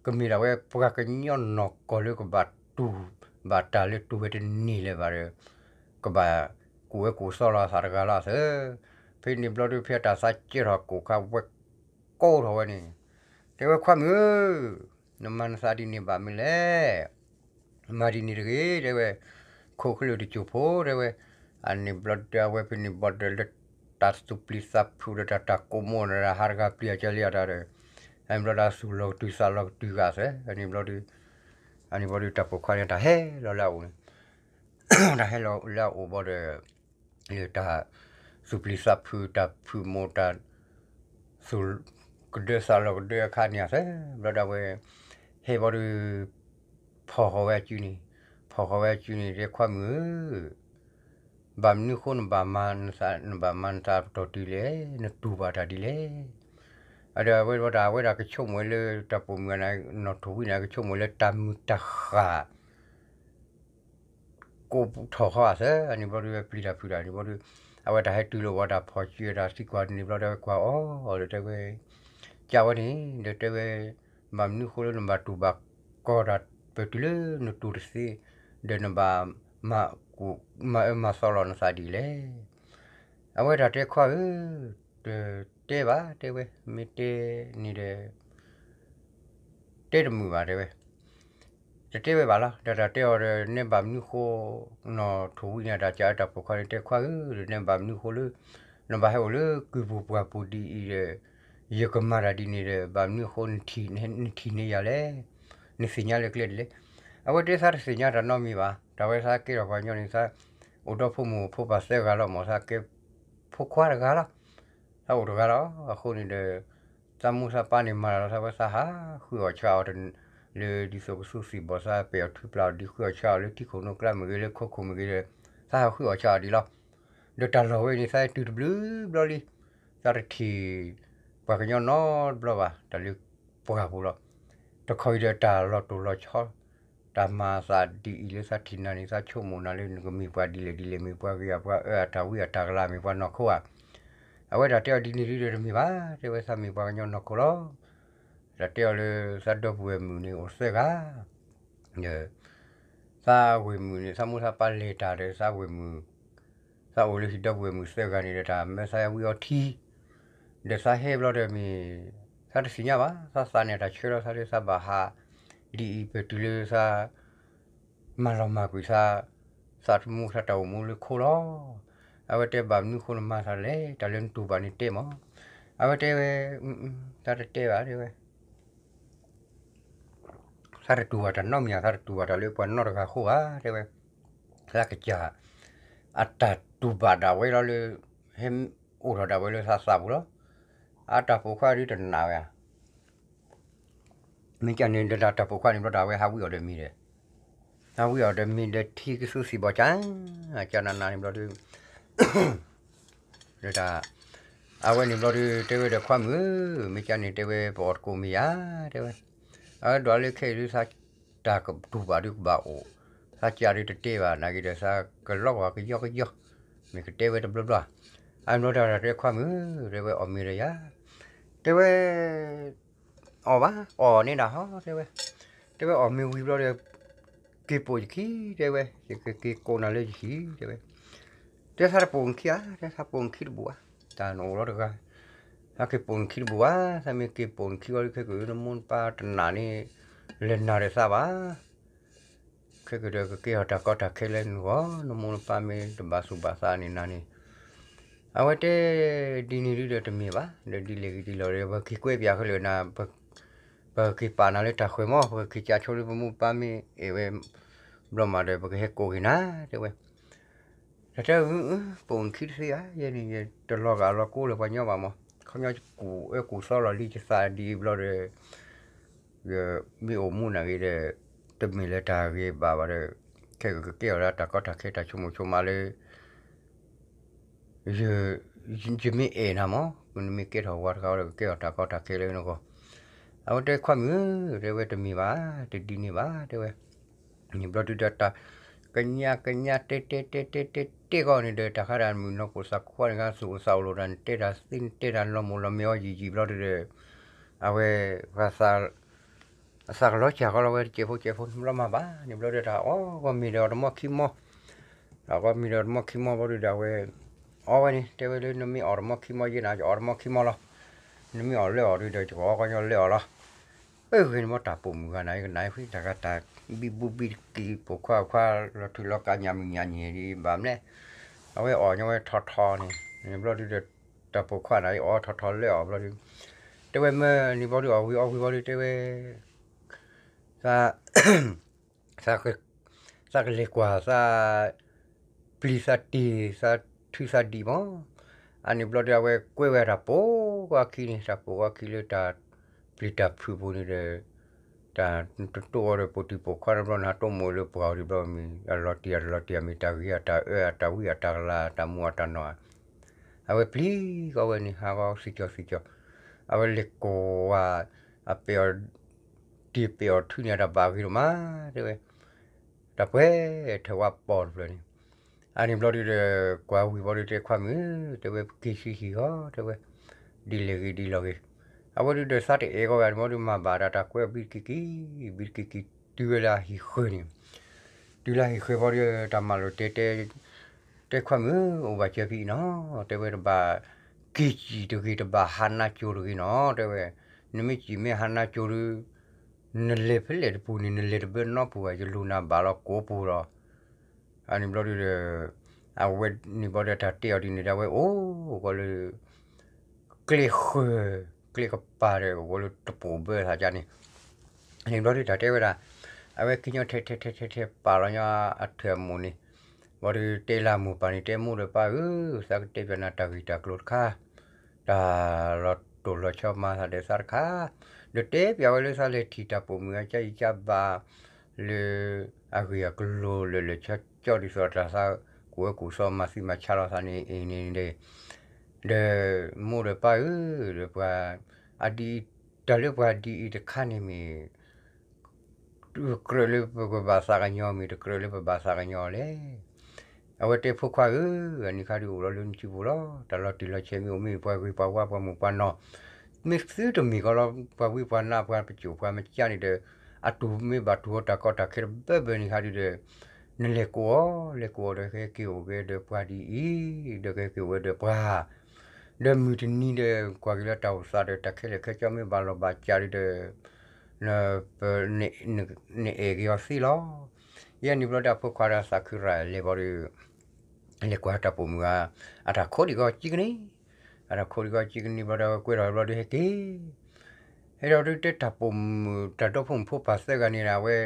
ကမ့ၢ်ဒၣ်ဝဲပှၤကညီနီၢ်ကီၢ်လၢကဘၣ်တူၢ်ဘၣ်တၢ်လၢတူၢ်ဝဲတန့ၢ်လၢၤဘၣ်ဒီး ကဘၣ်ကူၣ်ဝဲကူၣ်သီလီၤအသးတဂၤလီၤသၢ, ဖဲန့ၣ်ဘျီဒု ဖဲအတၢ်သးကဲထီၣ်ကိၣ်ခါဝဲကိၣ်ထီၣ်ဝဲန့ၣ်, တဲဝဲခွါမုၣ်ဧၢ, နမၤနသးဒ်န့ၣ်ဘၣ်မနုၤလဲၣ် မၤဒ်န့ၣ်တဂ့ၤ တဲဝဲ, ခိၣ်ကလုာ်တစိၢ်ဖိ တဲဝဲ, အန့ၣ်ဘျီဒုအဝဲဖဲန့ၣ်ဘျီဒုလၢတၢ်သူၣ်ပျံၤသးဖုးဒီးတၢ်တၢ်ကိးမိၣ်ဒီးဟးတဂၤပျံၤအကဲလံအတၢ်ဒီး, အန့ၣ်ဘျီဒုသူၣ်လီၤကတုၤသးလီၤကတုၤဂၤသၢ, အန့ၣ်ဘျီဒု, အန့ၣ်ဘျီဒုတၢ်ပိာ်ခွါန့ၣ်တၢ်ဟဲလီၤလၢအအိၣ်န့ၣ် တၢ်ဟဲလီၤလၢအအိၣ်ဘၣ်ဒီး လၢတၢ်သူၣ်ပျံၤသးဖုးတၢ်ဖုးမိၢ်တၢ် သူၣ်ကဒၢသးလီၤကဒၢအခါန့ၣ်အသၢ ဘျီဒၣ်ဝဲ ဟဲဘၣ်ဒီး ဖီၣ်ဃီၤဝဲအစုန့ၣ်, ဖီၣ်ဃီၤဝဲအစုန့ၣ် တဲခွါမုၣ်ဧၢ, ဘၣ်မနုၤဃိနဘၣ်မၤနသး နဘၣ်မၤနသးပတီၢ်တုၤလဲၣ်, နတူၢ်ဘၣ်တၢ်ဒ်လဲၣ်. ဒီးအဝဲဒၣ် အဝဲဒၣ်ကဆိကမိၣ်ဝဲလၢတၢ်ပိာ်မုၣ်ဂၤန့ၣ် နီၣ်ထိၣ်ဝံန့ၣ် ကဆိကမိၣ်လၢတၢ်မုာ်တၢ်ဃၣ် ကိးထီၣ်ဃီအသးန့ၣ်ဘျီဒုး ပျံၤတၢ်ဖုးတၢ်န့ၣ်ဘျီဒုး အဝဲတၢ်ဟဲတုၤလီၤဝဲတၢ်ဖီၣ်စုအတၢ်သံကွၢ်န့ၣ်ဘျီဒီး ကွၢ်အီၤဒီးတဲဝဲ, ကၢ်ဝဲန့ၣ် ဒီးတဲဝဲ, ဘၣ်မနုၤဃိလၢနဘၣ်တူၢ်ဘၣ်ကီၢ်တၢ် ပတုၤလၢနတူၢ်တသ့, ဒီးနဘၣ်မၤကူၣ် မၤအၢမၤသီလီၤနသးဒ်လဲၣ်. အဝဲတၢ်တဲခွါဧၢ, တတဲဘၣ်တဲဝဲ, မ့ၢ်တဲန့ၣ်ဒီး တဲတမုာ်ဘၣ်တဲဝဲ, တတဲဝဲဘၣ်လီၤ. ဒီးတၢ်တဲအီၤဒီး နဲဘၣ်မနုၤဃိ နီၣ်ထိၣ်ဝံန့ၣ် တၢ်ကးတၢ်ပိာ်ခွါန့ၣ်တဲခွါဧၢ, ဒီးနဲဘၣ်မနုၤဃိလၢ နဘၣ်ဟဲအိၣ်လၢကုၢ်ပူၤပှၢ်ပူၤဒ်အံၤဒီး ယကမၤတၢ်ဒ်န့ၣ်ဒီး ဘၣ်မနုၤဃိ နထံၣ်န့ၢ်ယၤလဲၣ်, နသ့ၣ်ညါလၢကျဲဒ်လဲၣ်. အဝဲတဲသးတသ့ၣ်ညါတၢ်နီတမံၤဘၣ်, တၢ်ဝဲသးကဲထီၣ်ပှၤကညီန့ၣ် သးအိၣ်ဒီဖိမိၢ်ဖိပၢ်သၢဂၤလီၤမၢ်, သးကဲဖိခွါတဂၤလီၤ. သးအိၣ်တဂၤလီၤ. အဃိန့ၣ်ဒီး သးမိၢ်သးပၢ်န့ၣ်မၤတၢ်လီၤ, သးဝဲသးဟးဃုအီၣ်ဆှးအီၤ လၢဒ်သိးကသူစံၣ်ဘီၣ်သး ပဲာ်အီၤထွံပျၢ်အီၤဒ် ဃုအီၣ်ဆှးအီၤလၢထံခိၣ်နိကျါမ့ၢ်ဂ့ၤ လၢခိခိၣ်မ့ၢ်ဂ့ၤဒီး သးဟးဃုအီၣ်ဆှးအီၤဒ်လီၤ. ဒီးတၢ်လီၢ်ဝဲန့ၣ် သးတုၤတဘျုးဘျီလံ, သးတထံၣ်ပှၤကညီနီတဘျီဘၣ် တၢ်လၢပှၢ်ပူၤလီၤ. တခီအံၤဒီးတၢ်လီၤတိၢ်လီၤဆီ တၢ်မၤအသးဒ်အံၤလၢသးထံၣ်နၤန့ၣ် သးဆိကမိၣ်နၤလၢနကမ့ၢ်ပှၤဒ်လဲၣ်ဒ်လဲၣ်, မ့ၢ်ပှၤဂ့ၤဧါ, ပှၤအၢအတၢ်ဝံအတၢ်ကလၤ, မ့ၢ်ပှၤနီၢ်ခိဧါ. အဝဲဒၣ်တဲအီၤဒ်န့ၣ်ဒုဒီးတမ့ၢ်ဘၣ်, တဲဝဲ သးမ့ၢ်ပှၤကညီနီၢ်ခိလီၤ. တၢ်တဲအီၤလၢသးဒီပုၢ်ဝဲၢ်မုၣ်န့ၣ်အိၣ်သၢဂၤ ဒီး သးဝဲၢ်မုၣ်န့ၣ် သးမိၢ်သးပၢ်လဲၤတၢ်ဒီး သးဝဲၢ်မုၣ် သးအိၣ်လၢဟံၣ်ဒီပုၢ်ဝဲၢ်မုၣ်သၢဂၤန့ၣ်ဒီး တၢ်မၢသးဝံအီထံ ဒီးသးဟဲဘျီဒီးမ့ၢ် သးတသ့ၣ်ညါဘၣ်, သးသးန့ၣ်တၢ်ဆၢလီၤသးလၢသးဘၣ်ဟး ဒ်အံၤပတုၤလၢသး မၤလီၤမၢ်ကွံာ်သး သးတမူသးတၢ်အိၣ်မူလၢခိလီၤ. အဝဲတဲဘၣ်မနုၤဃိနမၤသးလဲၣ်, တၢ်လၢနတူၢ်ဘၣ်န့ၣ်တဲမး. အဝဲတဲဝဲ သးတတဲဘၣ်တဲဝဲ သးတတူၢ်ဘၣ်တၢ်နီတမံၤဧါ, သးတတူၢ်ဘၣ်တၢ်လၢပှၤနီတဂၤအဃိဧါ တဲဝဲ. သးကစၢ် အတၢ်တူၢ်ဘၣ်ဒၣ်ဝဲလီၤလၢ ဟဲအိၣ်ထီၣ်ဒၣ်ဝဲလၢသးသးပူၤလီၤ. အတၢ်ပိာ်ခွါဒုတနာ်ဝဲဧါ. မ့ၢ်ကန့ၣ်ဒီးတၢ်ပိာ်ခွါန့ၣ်ဘျီဒီး အဝဲဟးဝံအီၤဒီးမ့ၤဒီး ဟးဝံအီၤဒီးမ့ၤဒီးထံကသူစံၣ်ဘီၣ်ကၢ် ကၢ်နးနးန့ၣ်ဘျီဒု ဒီးတၢ် အဝဲန့ၣ်ဘျီဒု တဲဝဲဒီးခွါမုၣ်ဧၢ, မ့ၢ်ကန့ၣ်တဲဝဲ ပအီၣ်တကိးမ့ၤယၤ တဲဝဲ. အဝဲဒွးလၢခဲအံၤဒု သးတၢ်ကတူၢ်ဘၣ်ဒုကဘၣ်အိၣ်, သးကၢ်ဒုတတဲဘၣ် နာ်က့ဒီး သးကလီၤကွၢ်ကယီကယီ, မ့ၢ်ကတဲဝဲတဘျီဘျီ. အဘျီတၢ်တဲခွါမုၣ်ဧၢ, တဲဝဲအီၣ်မ့ၤဒီးယၤ, တဲဝဲ အီၣ်ဘၣ် အီၣ်န့ၢ်ဒၣ်ဟီ တဲဝဲ, တဲဝဲအီၣ်မ့ၤဝံၤဘျီဒီး က့ၤပိာ်ယခံ တဲဝဲ, ယကက့ၤကိးနၤလၢယဟံၣ် တဲဝဲ. တဲသးတပိာ်နခံဧါ, တဲသးပိာ်နခံတဘူၣ်ဘၣ်, တၢ်နအိၣ်လီၤတဂၤ, သးက့ၤပိာ်နခံတဘူၣ်ဘၣ်, သးမ့ၢ်က့ၤပိာ်နခံဝံၤလၢခဲကနမူနပၢ်တနာ်န့ၣ် လဲၤနၤဒီးသးဘၣ် ခဲကဒီးကကဲထီၣ်တၢ်ကီတၢ်ခဲလၢနဂီၢ်, နမိၢ်နပၢ်မ့ၢ်တဘၣ်သူၣ်ဘၣ်သးန့ၣ်နၤန့ၣ်. အဝဲတဲ ဒ်န့ၣ်ဒုဒီးတမ့ၢ်ဘၣ်, ဒီးဒ်လဲၣ်ဂ့ၤဒ်လဲၣ်ဒီး ပက့ၤကွဲပၠးခဲလၢာ်နၤ, ပက့ၤပာ်နၤလၢတၢ်ဃၢၤမး, ပက့ၤကးဆိလၢပမိၢ်ပၢ်မ့ၢ်အဲၣ်ဝဲ ဘျီမးဒီး ပကဟဲကိးက့ၤနၤ တဲဝဲ. တၢ်တဲ ပိာ်နခံတသ့ဧါ, ယဲန့ၣ် ယတလီၤဂာ်လီၤကိးလၢပှၤညီဘၣ်မး, ခီပညီယကူၣ်အၢကူၣ်သီလီၤလံယသးဒ်အံၤဘျီဒီး ယမ့ၢ်အိၣ်မူနာ်က့ဒီး တမ့ၢ်လၢတၢ်ဂ့ၤဘၣ်ဘၣ်ဒီး ခဲကကကဲထီၣ်ဒၣ်တၢ်ကီတၢ်ခဲတၢ်ဆိကမိၣ်ဆိကမးလၢ ယမ့ၢ်အဲၣ်နၤမး နမ့ၢ်ကဲထီၣ်ဝၤတဂၤဒီး ကကဲထီၣ်တၢ်ကီတၢ်ခဲလၢနဂီၢ်. အဝဲတဲခွါမုၣ်ဧၢ, တဲဝဲတမ့ၢ်ဘၣ်, တဒ်န့ၣ်ဘၣ် တဲဝဲ. န့ၣ်ဘျီဒုဒီးတၢ် ကညးကညးတဲတဲတဲတဲတဲတဲဂီၢ်န့ၣ်ဒီး တၢ်ခါတၢ်မုၣ်နီၢ်ပိာ်သးခွါန့ၣ် ဂၤသူၣ်အိၣ်သးအိၣ်လိာ်ဒီး နတဲတၢ်သ့ နတဲတၢ်လီၤမိၢ်လီၤမဲာ်အီၤယံာ်ယံာ်ဘျီဒုဒီး အဝဲ ပှၤသး အသးကလီၤစှၤကီလီၤဝဲတစဲးဖိစဲးဖိန့ၣ်ဘျီမးဘၣ်န့ၣ်ဘျီဒီး တၢ်အီၣ်ဂီၢ်မ့ၤဒီးအီၣ်တမီခံမီ, တၢ်အီၣ်ဂီၢ်မ့ၤဒီးအီၣ်တမီခံမီဘျီဒုဒီး အဝဲ အီၣ်ဝဲန့ၣ် တဲဝဲလၢနမ့ၢ်အီၣ်တမီခံမီယဲနၤ ယအီၣ်တမီခံမီလီၤ, နမ့ၢ်အီၣ်လၢအီၣ်ဒုဒီး ယကအီၣ်ဂီၢ်ညီလၢအီၣ်လီၤ. အဂ့ၤန့ၣ်မ့ၢ်တၢ်ပိာ်မုၣ်ဂၤနၤ ယကနၣ်အံၤဖဲတၢ်ဂၤတၢ်ဘံဘူဘံတက့ၤ ပိာ်ခွါခွါလီၤထုးလီၤကးညၣ်မုၢ်ညၣ်ညဲဒီးဘၣ်မနုၤလဲၣ်, အဝဲအီၣ်ညီဝဲထီထီန့ၣ် န့ၣ်ဘျီဒုဒီး တၢ်ပိာ်ခွါနၤ ယအီၣ်ထီထီလၢအီၣ်ဘျီဒု တဲဝဲမ့ၢ်န့ၣ်ဘျီဒု အီၣ်ဝံၤအီၣ်ဝံၤဘျီဒု တဲဝဲ သး သးကလဲၤကွၢ်သး ပျံၤသးတ့ၢ် သးထုသးဒံးမး, အန့ၣ်ဘျီဒု အဝဲကွဲဝဲတၢ်ပိာ်ခွါခံန့ၣ် တၢ်ပိာ်ခွါခံလၢတၢ်ပျံၤတၢ်ဖုးပူၤန့ၣ်ဒီး တၢ်တတိၢ်အီၤဒီးပိာ်တံၢ်ပိာ်ခွါတဘျီန့ၣ် ဟးတိၢ်မိၢ်လၢပှၤအီၤဒံးဘျီမ့ၢ် အလီၤတံၢ်အတလီၤတံၢ် အမ့ၢ်တၢ်ဂ့ၤအတၢ်အၢအတၢ်ဝံအတၢ်ကလၤ တၢ်မူအတၢ်နီၢ်ဧါ အဝဲပျံၤကီးဝဲန့ၣ် ဟးဂီၤစံၣ်ကၠီၣ်စံၣ်ကၠီၣ်, အဝဲလဲၤကိးဝဲ အပဲာ်အီၤ တံၤပဲာ်အီၤထုန့ၣ် တၢ်ဘၣ်ဂ့ၤဒိၣ်မး တဲဝဲ, တၢ်ပှဲၤထၢၣ်ဝါပီၢ်တဖျၢၣ်န့ၣ်, အန့ၣ်ဘျီဒုဒီး ကွၢ်ဝံၤဘျီဒုတဲခွါမုၣ်ဧၢ တဲဝဲ ပက့ၤဆံဟံၣ်ဃီ တဲဝဲ, ဒ်လဲၣ်ဂ့ၤဒ်လဲၣ်ဂ့ၤ, အဝဲဒုဒီးသးတအဲၣ်ဂီၢ်ဝဲ အန့ၣ်ဘျီဒုမၤဘၣ်တၢ်တၢ်ကွဲးဘံတက့ၤက့ၤ ဘံတက့ၤက့ၤ တုၤဝဲလၢအဟံၣ်ဃၢၤန့ၣ်, တုၤလၢအဟံၣ်ဃၢၤဘျီဒု တၢ်မၤလိာ်တဲတဲ တဲခွါမုၣ် အိၣ်ဘၣ်စၢၤဖဲအံၤနီၤ တဲဝဲ တဘၣ်က့ၤစံၣ်တဂ့ၤ တဘၣ်ဟးနါကၠိတဂ့ၤနီၤ တဲဝဲ, နမ့ၢ်စံၣ်မ့ၢ်ဟးနါကၠိဒု နလဲၤဖဲလဲၣ်တပူၤန့ၣ် နလဲၤတဘၢနီတပူၤဘၣ် ယလူၤနၤဘၣ်လီၤကိးပူၤလီၤ. အန့ၣ်ဘျီဒုဒီး အဝဲန့ၣ်ဘျီဒီးတၢ်တဲအီၤဒ်န့ၣ်ဒီး အဝဲအိၣ်ဂီၤလၢ ကျဲဃၢၤ ကျဲကပၤဒီး အိၣ်ဂီၤလၢတပိာ်ဘၢသးကန့ၣ်, န့ၣ်ဘျီဒုတၢ်တဲဝဲဒၣ် အဝဲကညီထဲထဲထဲထဲထဲပာ်လီၤညီအထၢၣ်အမိၢ်န့ၣ်, ဘျီဒုတဲလၢအမိၢ်ပၢ်န့ၣ် တဲမိၢ်ဒီးပၢ်ဧၢ, သးကတဲပၠးနၤတၢ်ဂ့ၢ်တၢ်ကျိၤတခါ, တၢ်လီၤတိၢ်လီၤဆီမၤသးဒီးသးတခါ, ဒီးတဲပၠးဝဲလၢသးလဲၤထံၣ်တၢ်ပိာ်မုၣ်အကၢ်အံၤကၢ်ဘၣ် လၢအဂ့ၢ်အကျိၤလၢာ်လၢာ်ဆၢကၠီဒ်သိးတၢ်သး ကူၣ်ဝဲကူၣ်စီမၤသံမၤဆါလီၤသးန့ၣ်အံၤန့ၣ်ဒီး, ဒီးမိၢ်ဒီးပၢ်ဧၢ, ဒီးပှၤ အဒ်အံၤ တၢ်လၢပှၤဒ်အံၤတခါန့ၣ်မ့ၢ် တကြၢးလၢပကဘၣ်သးကညီၤမ့ၢ် တကြၢးလၢပဘၣ်သးကညီၤလဲၣ်. အဝဲတဲဖိခွါဧၢ, အန့ၣ်ခါဒုအိၣ်လီၤလၢနစုပူၤလီၤ. တၢ်လီၤတံၢ်လီၤဆဲးမ့ၢ်အိၣ်မ့ၢ်ပှၤဂ့ၤပှၤဝါပှၤမိၢ်ပှၤနီၢ် မ့ၢ်သုတမ့ၢ်ကီးလီၤ ပှၤဝံပှၤနါပှၤပစိာ်ပှၤမကၢ်န့ၣ်ဒီး အတူၢ်မ့ၢ်ဘၣ်တူၢ်အီၤတၢ်ကီတၢ်ခဲတဘၢဘၢန့ၣ်ခါဒုဒီး နလဲၤကိးအီၤ လဲၤကိးအီၤဒီးကဟဲက့ၤအိၣ်က့ၤဒီးပှၤဒ်အံၤ ဒီးကဟဲက့ၤအိၣ်ဝဲဒီးပှၤ ဒီးမုၢ်တနံၤဒီး ကွၢ်က့ၤလၢတၢ်အိၣ်သးဒီးတၢ်ခဲလၢာ်ခဲဆ့မ့ၢ်ဘၣ်လီၤဘၣ်စးဒုဒီး နအဲၣ်က့ၤအီၤသ့လီၤ. ယဲန့ၣ်ဘျီဒီးအဖိခွါဒီးသးခုရၣ်လဲၤဘီဒီး လဲၤကွၢ်တၢ်ပိာ်မုၣ်ဧါ, အတၢ်ခိးဒံးကီးကံကန့ၣ်, အတၢ်ခိးဒံးကီးကံကန့ၣ်ဘျီဒီး ကွဲထီၣ်ဘျီဒီးဟဲက့ၤ ဟဲဒီးဒုတဲတၢ်ပိာ်မုၣ် တၢ်ဒီဖိမိၢ်ဖိပၢ်သၢဂၤန့ၣ်ဒီး အဝဲ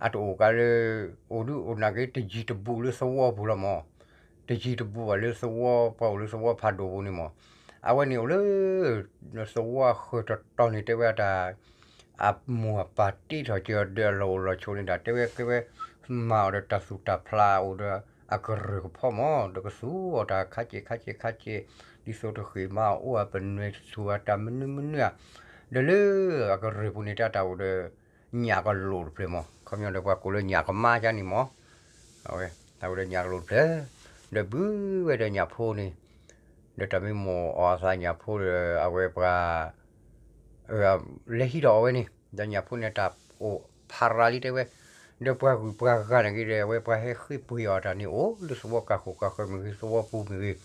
အတအိၣ်ကးလၢ အိၣ်ဒုအိၣ်နာ်က့ တယံၤတဘူးလၢသဝီပူၤလီၤမး, တယံၤတဘူးဘၣ်လၢသဝီ ပှၤအိၣ်လၢသဝီဖးဒိၣ်ပူၤန့ၣ်မး, အဝဲန့ၣ်အိၣ်လၢ သဝီဃၢၤတီတီန့ၣ် တဲဝဲတၢ် အမိၢ်အပၢ်တ့ထီၣ်က့ၤအီၤဒီးအလီၢ်အိၣ်လီၢ်ဆိးန့ၣ်ဒီး တဲဝဲကဲဝဲ မၤအီၤဒီးတၢ်သူၣ်တၢ်ဖျးအိၣ်ဒီးအကရၢၢ်ကဖီမး ဒီးကသူၣ်အီၤတၢ်ခါကဲးခါကဲးခါကဲး ဒ်သိးတဃ့ၢ်မၤအီၤအိၣ်အပနွဲၢ်သူၣ်အတၢ်မနုၤမနုၤဧါ, ဒီးလၢအကရၢၢ်ပူၤန့ၣ် တၢ်တၢ်အိၣ်ဒီး ညၣ်ကလိာ်တဖျၢၣ်မး ခီပညီဒီးပှၤကိးလၢညၣ်ကမါကန့ၣ်မး အဝဲ တၢ်အိၣ်ဒီးညၣ်ကလိာ်တဖျၢၣ် ဒီးဘုဝဲဒီးညၣ်ဖိန့ၣ် ဒီးတၢ်မ့ၢ်မိၢ်အီၤအသးညၣ်ဖိဒီး အဝဲပှၤ လဲၤဟံးထီၣ်အီၤဝဲန့ၣ် ဒီးညၣ်ဖိန့ၣ်တၢ်အိၣ်ဖးရၤလံတဲဝဲ, ဒီးပှၤဂုၤပှၤဂၤန့ၣ်ဂ့ၤဒီး အဝဲပှၤဟဲဃ့ပှ့ၤအီၤတၢ်န့ၣ်အိၣ်လၢသဝီကၢ်ဃိၣ်ကၢ်ဃၢၤမ့ၢ်ဂ့ၤ သဝီပူၤမ့ၢ်ဂ့ၤ,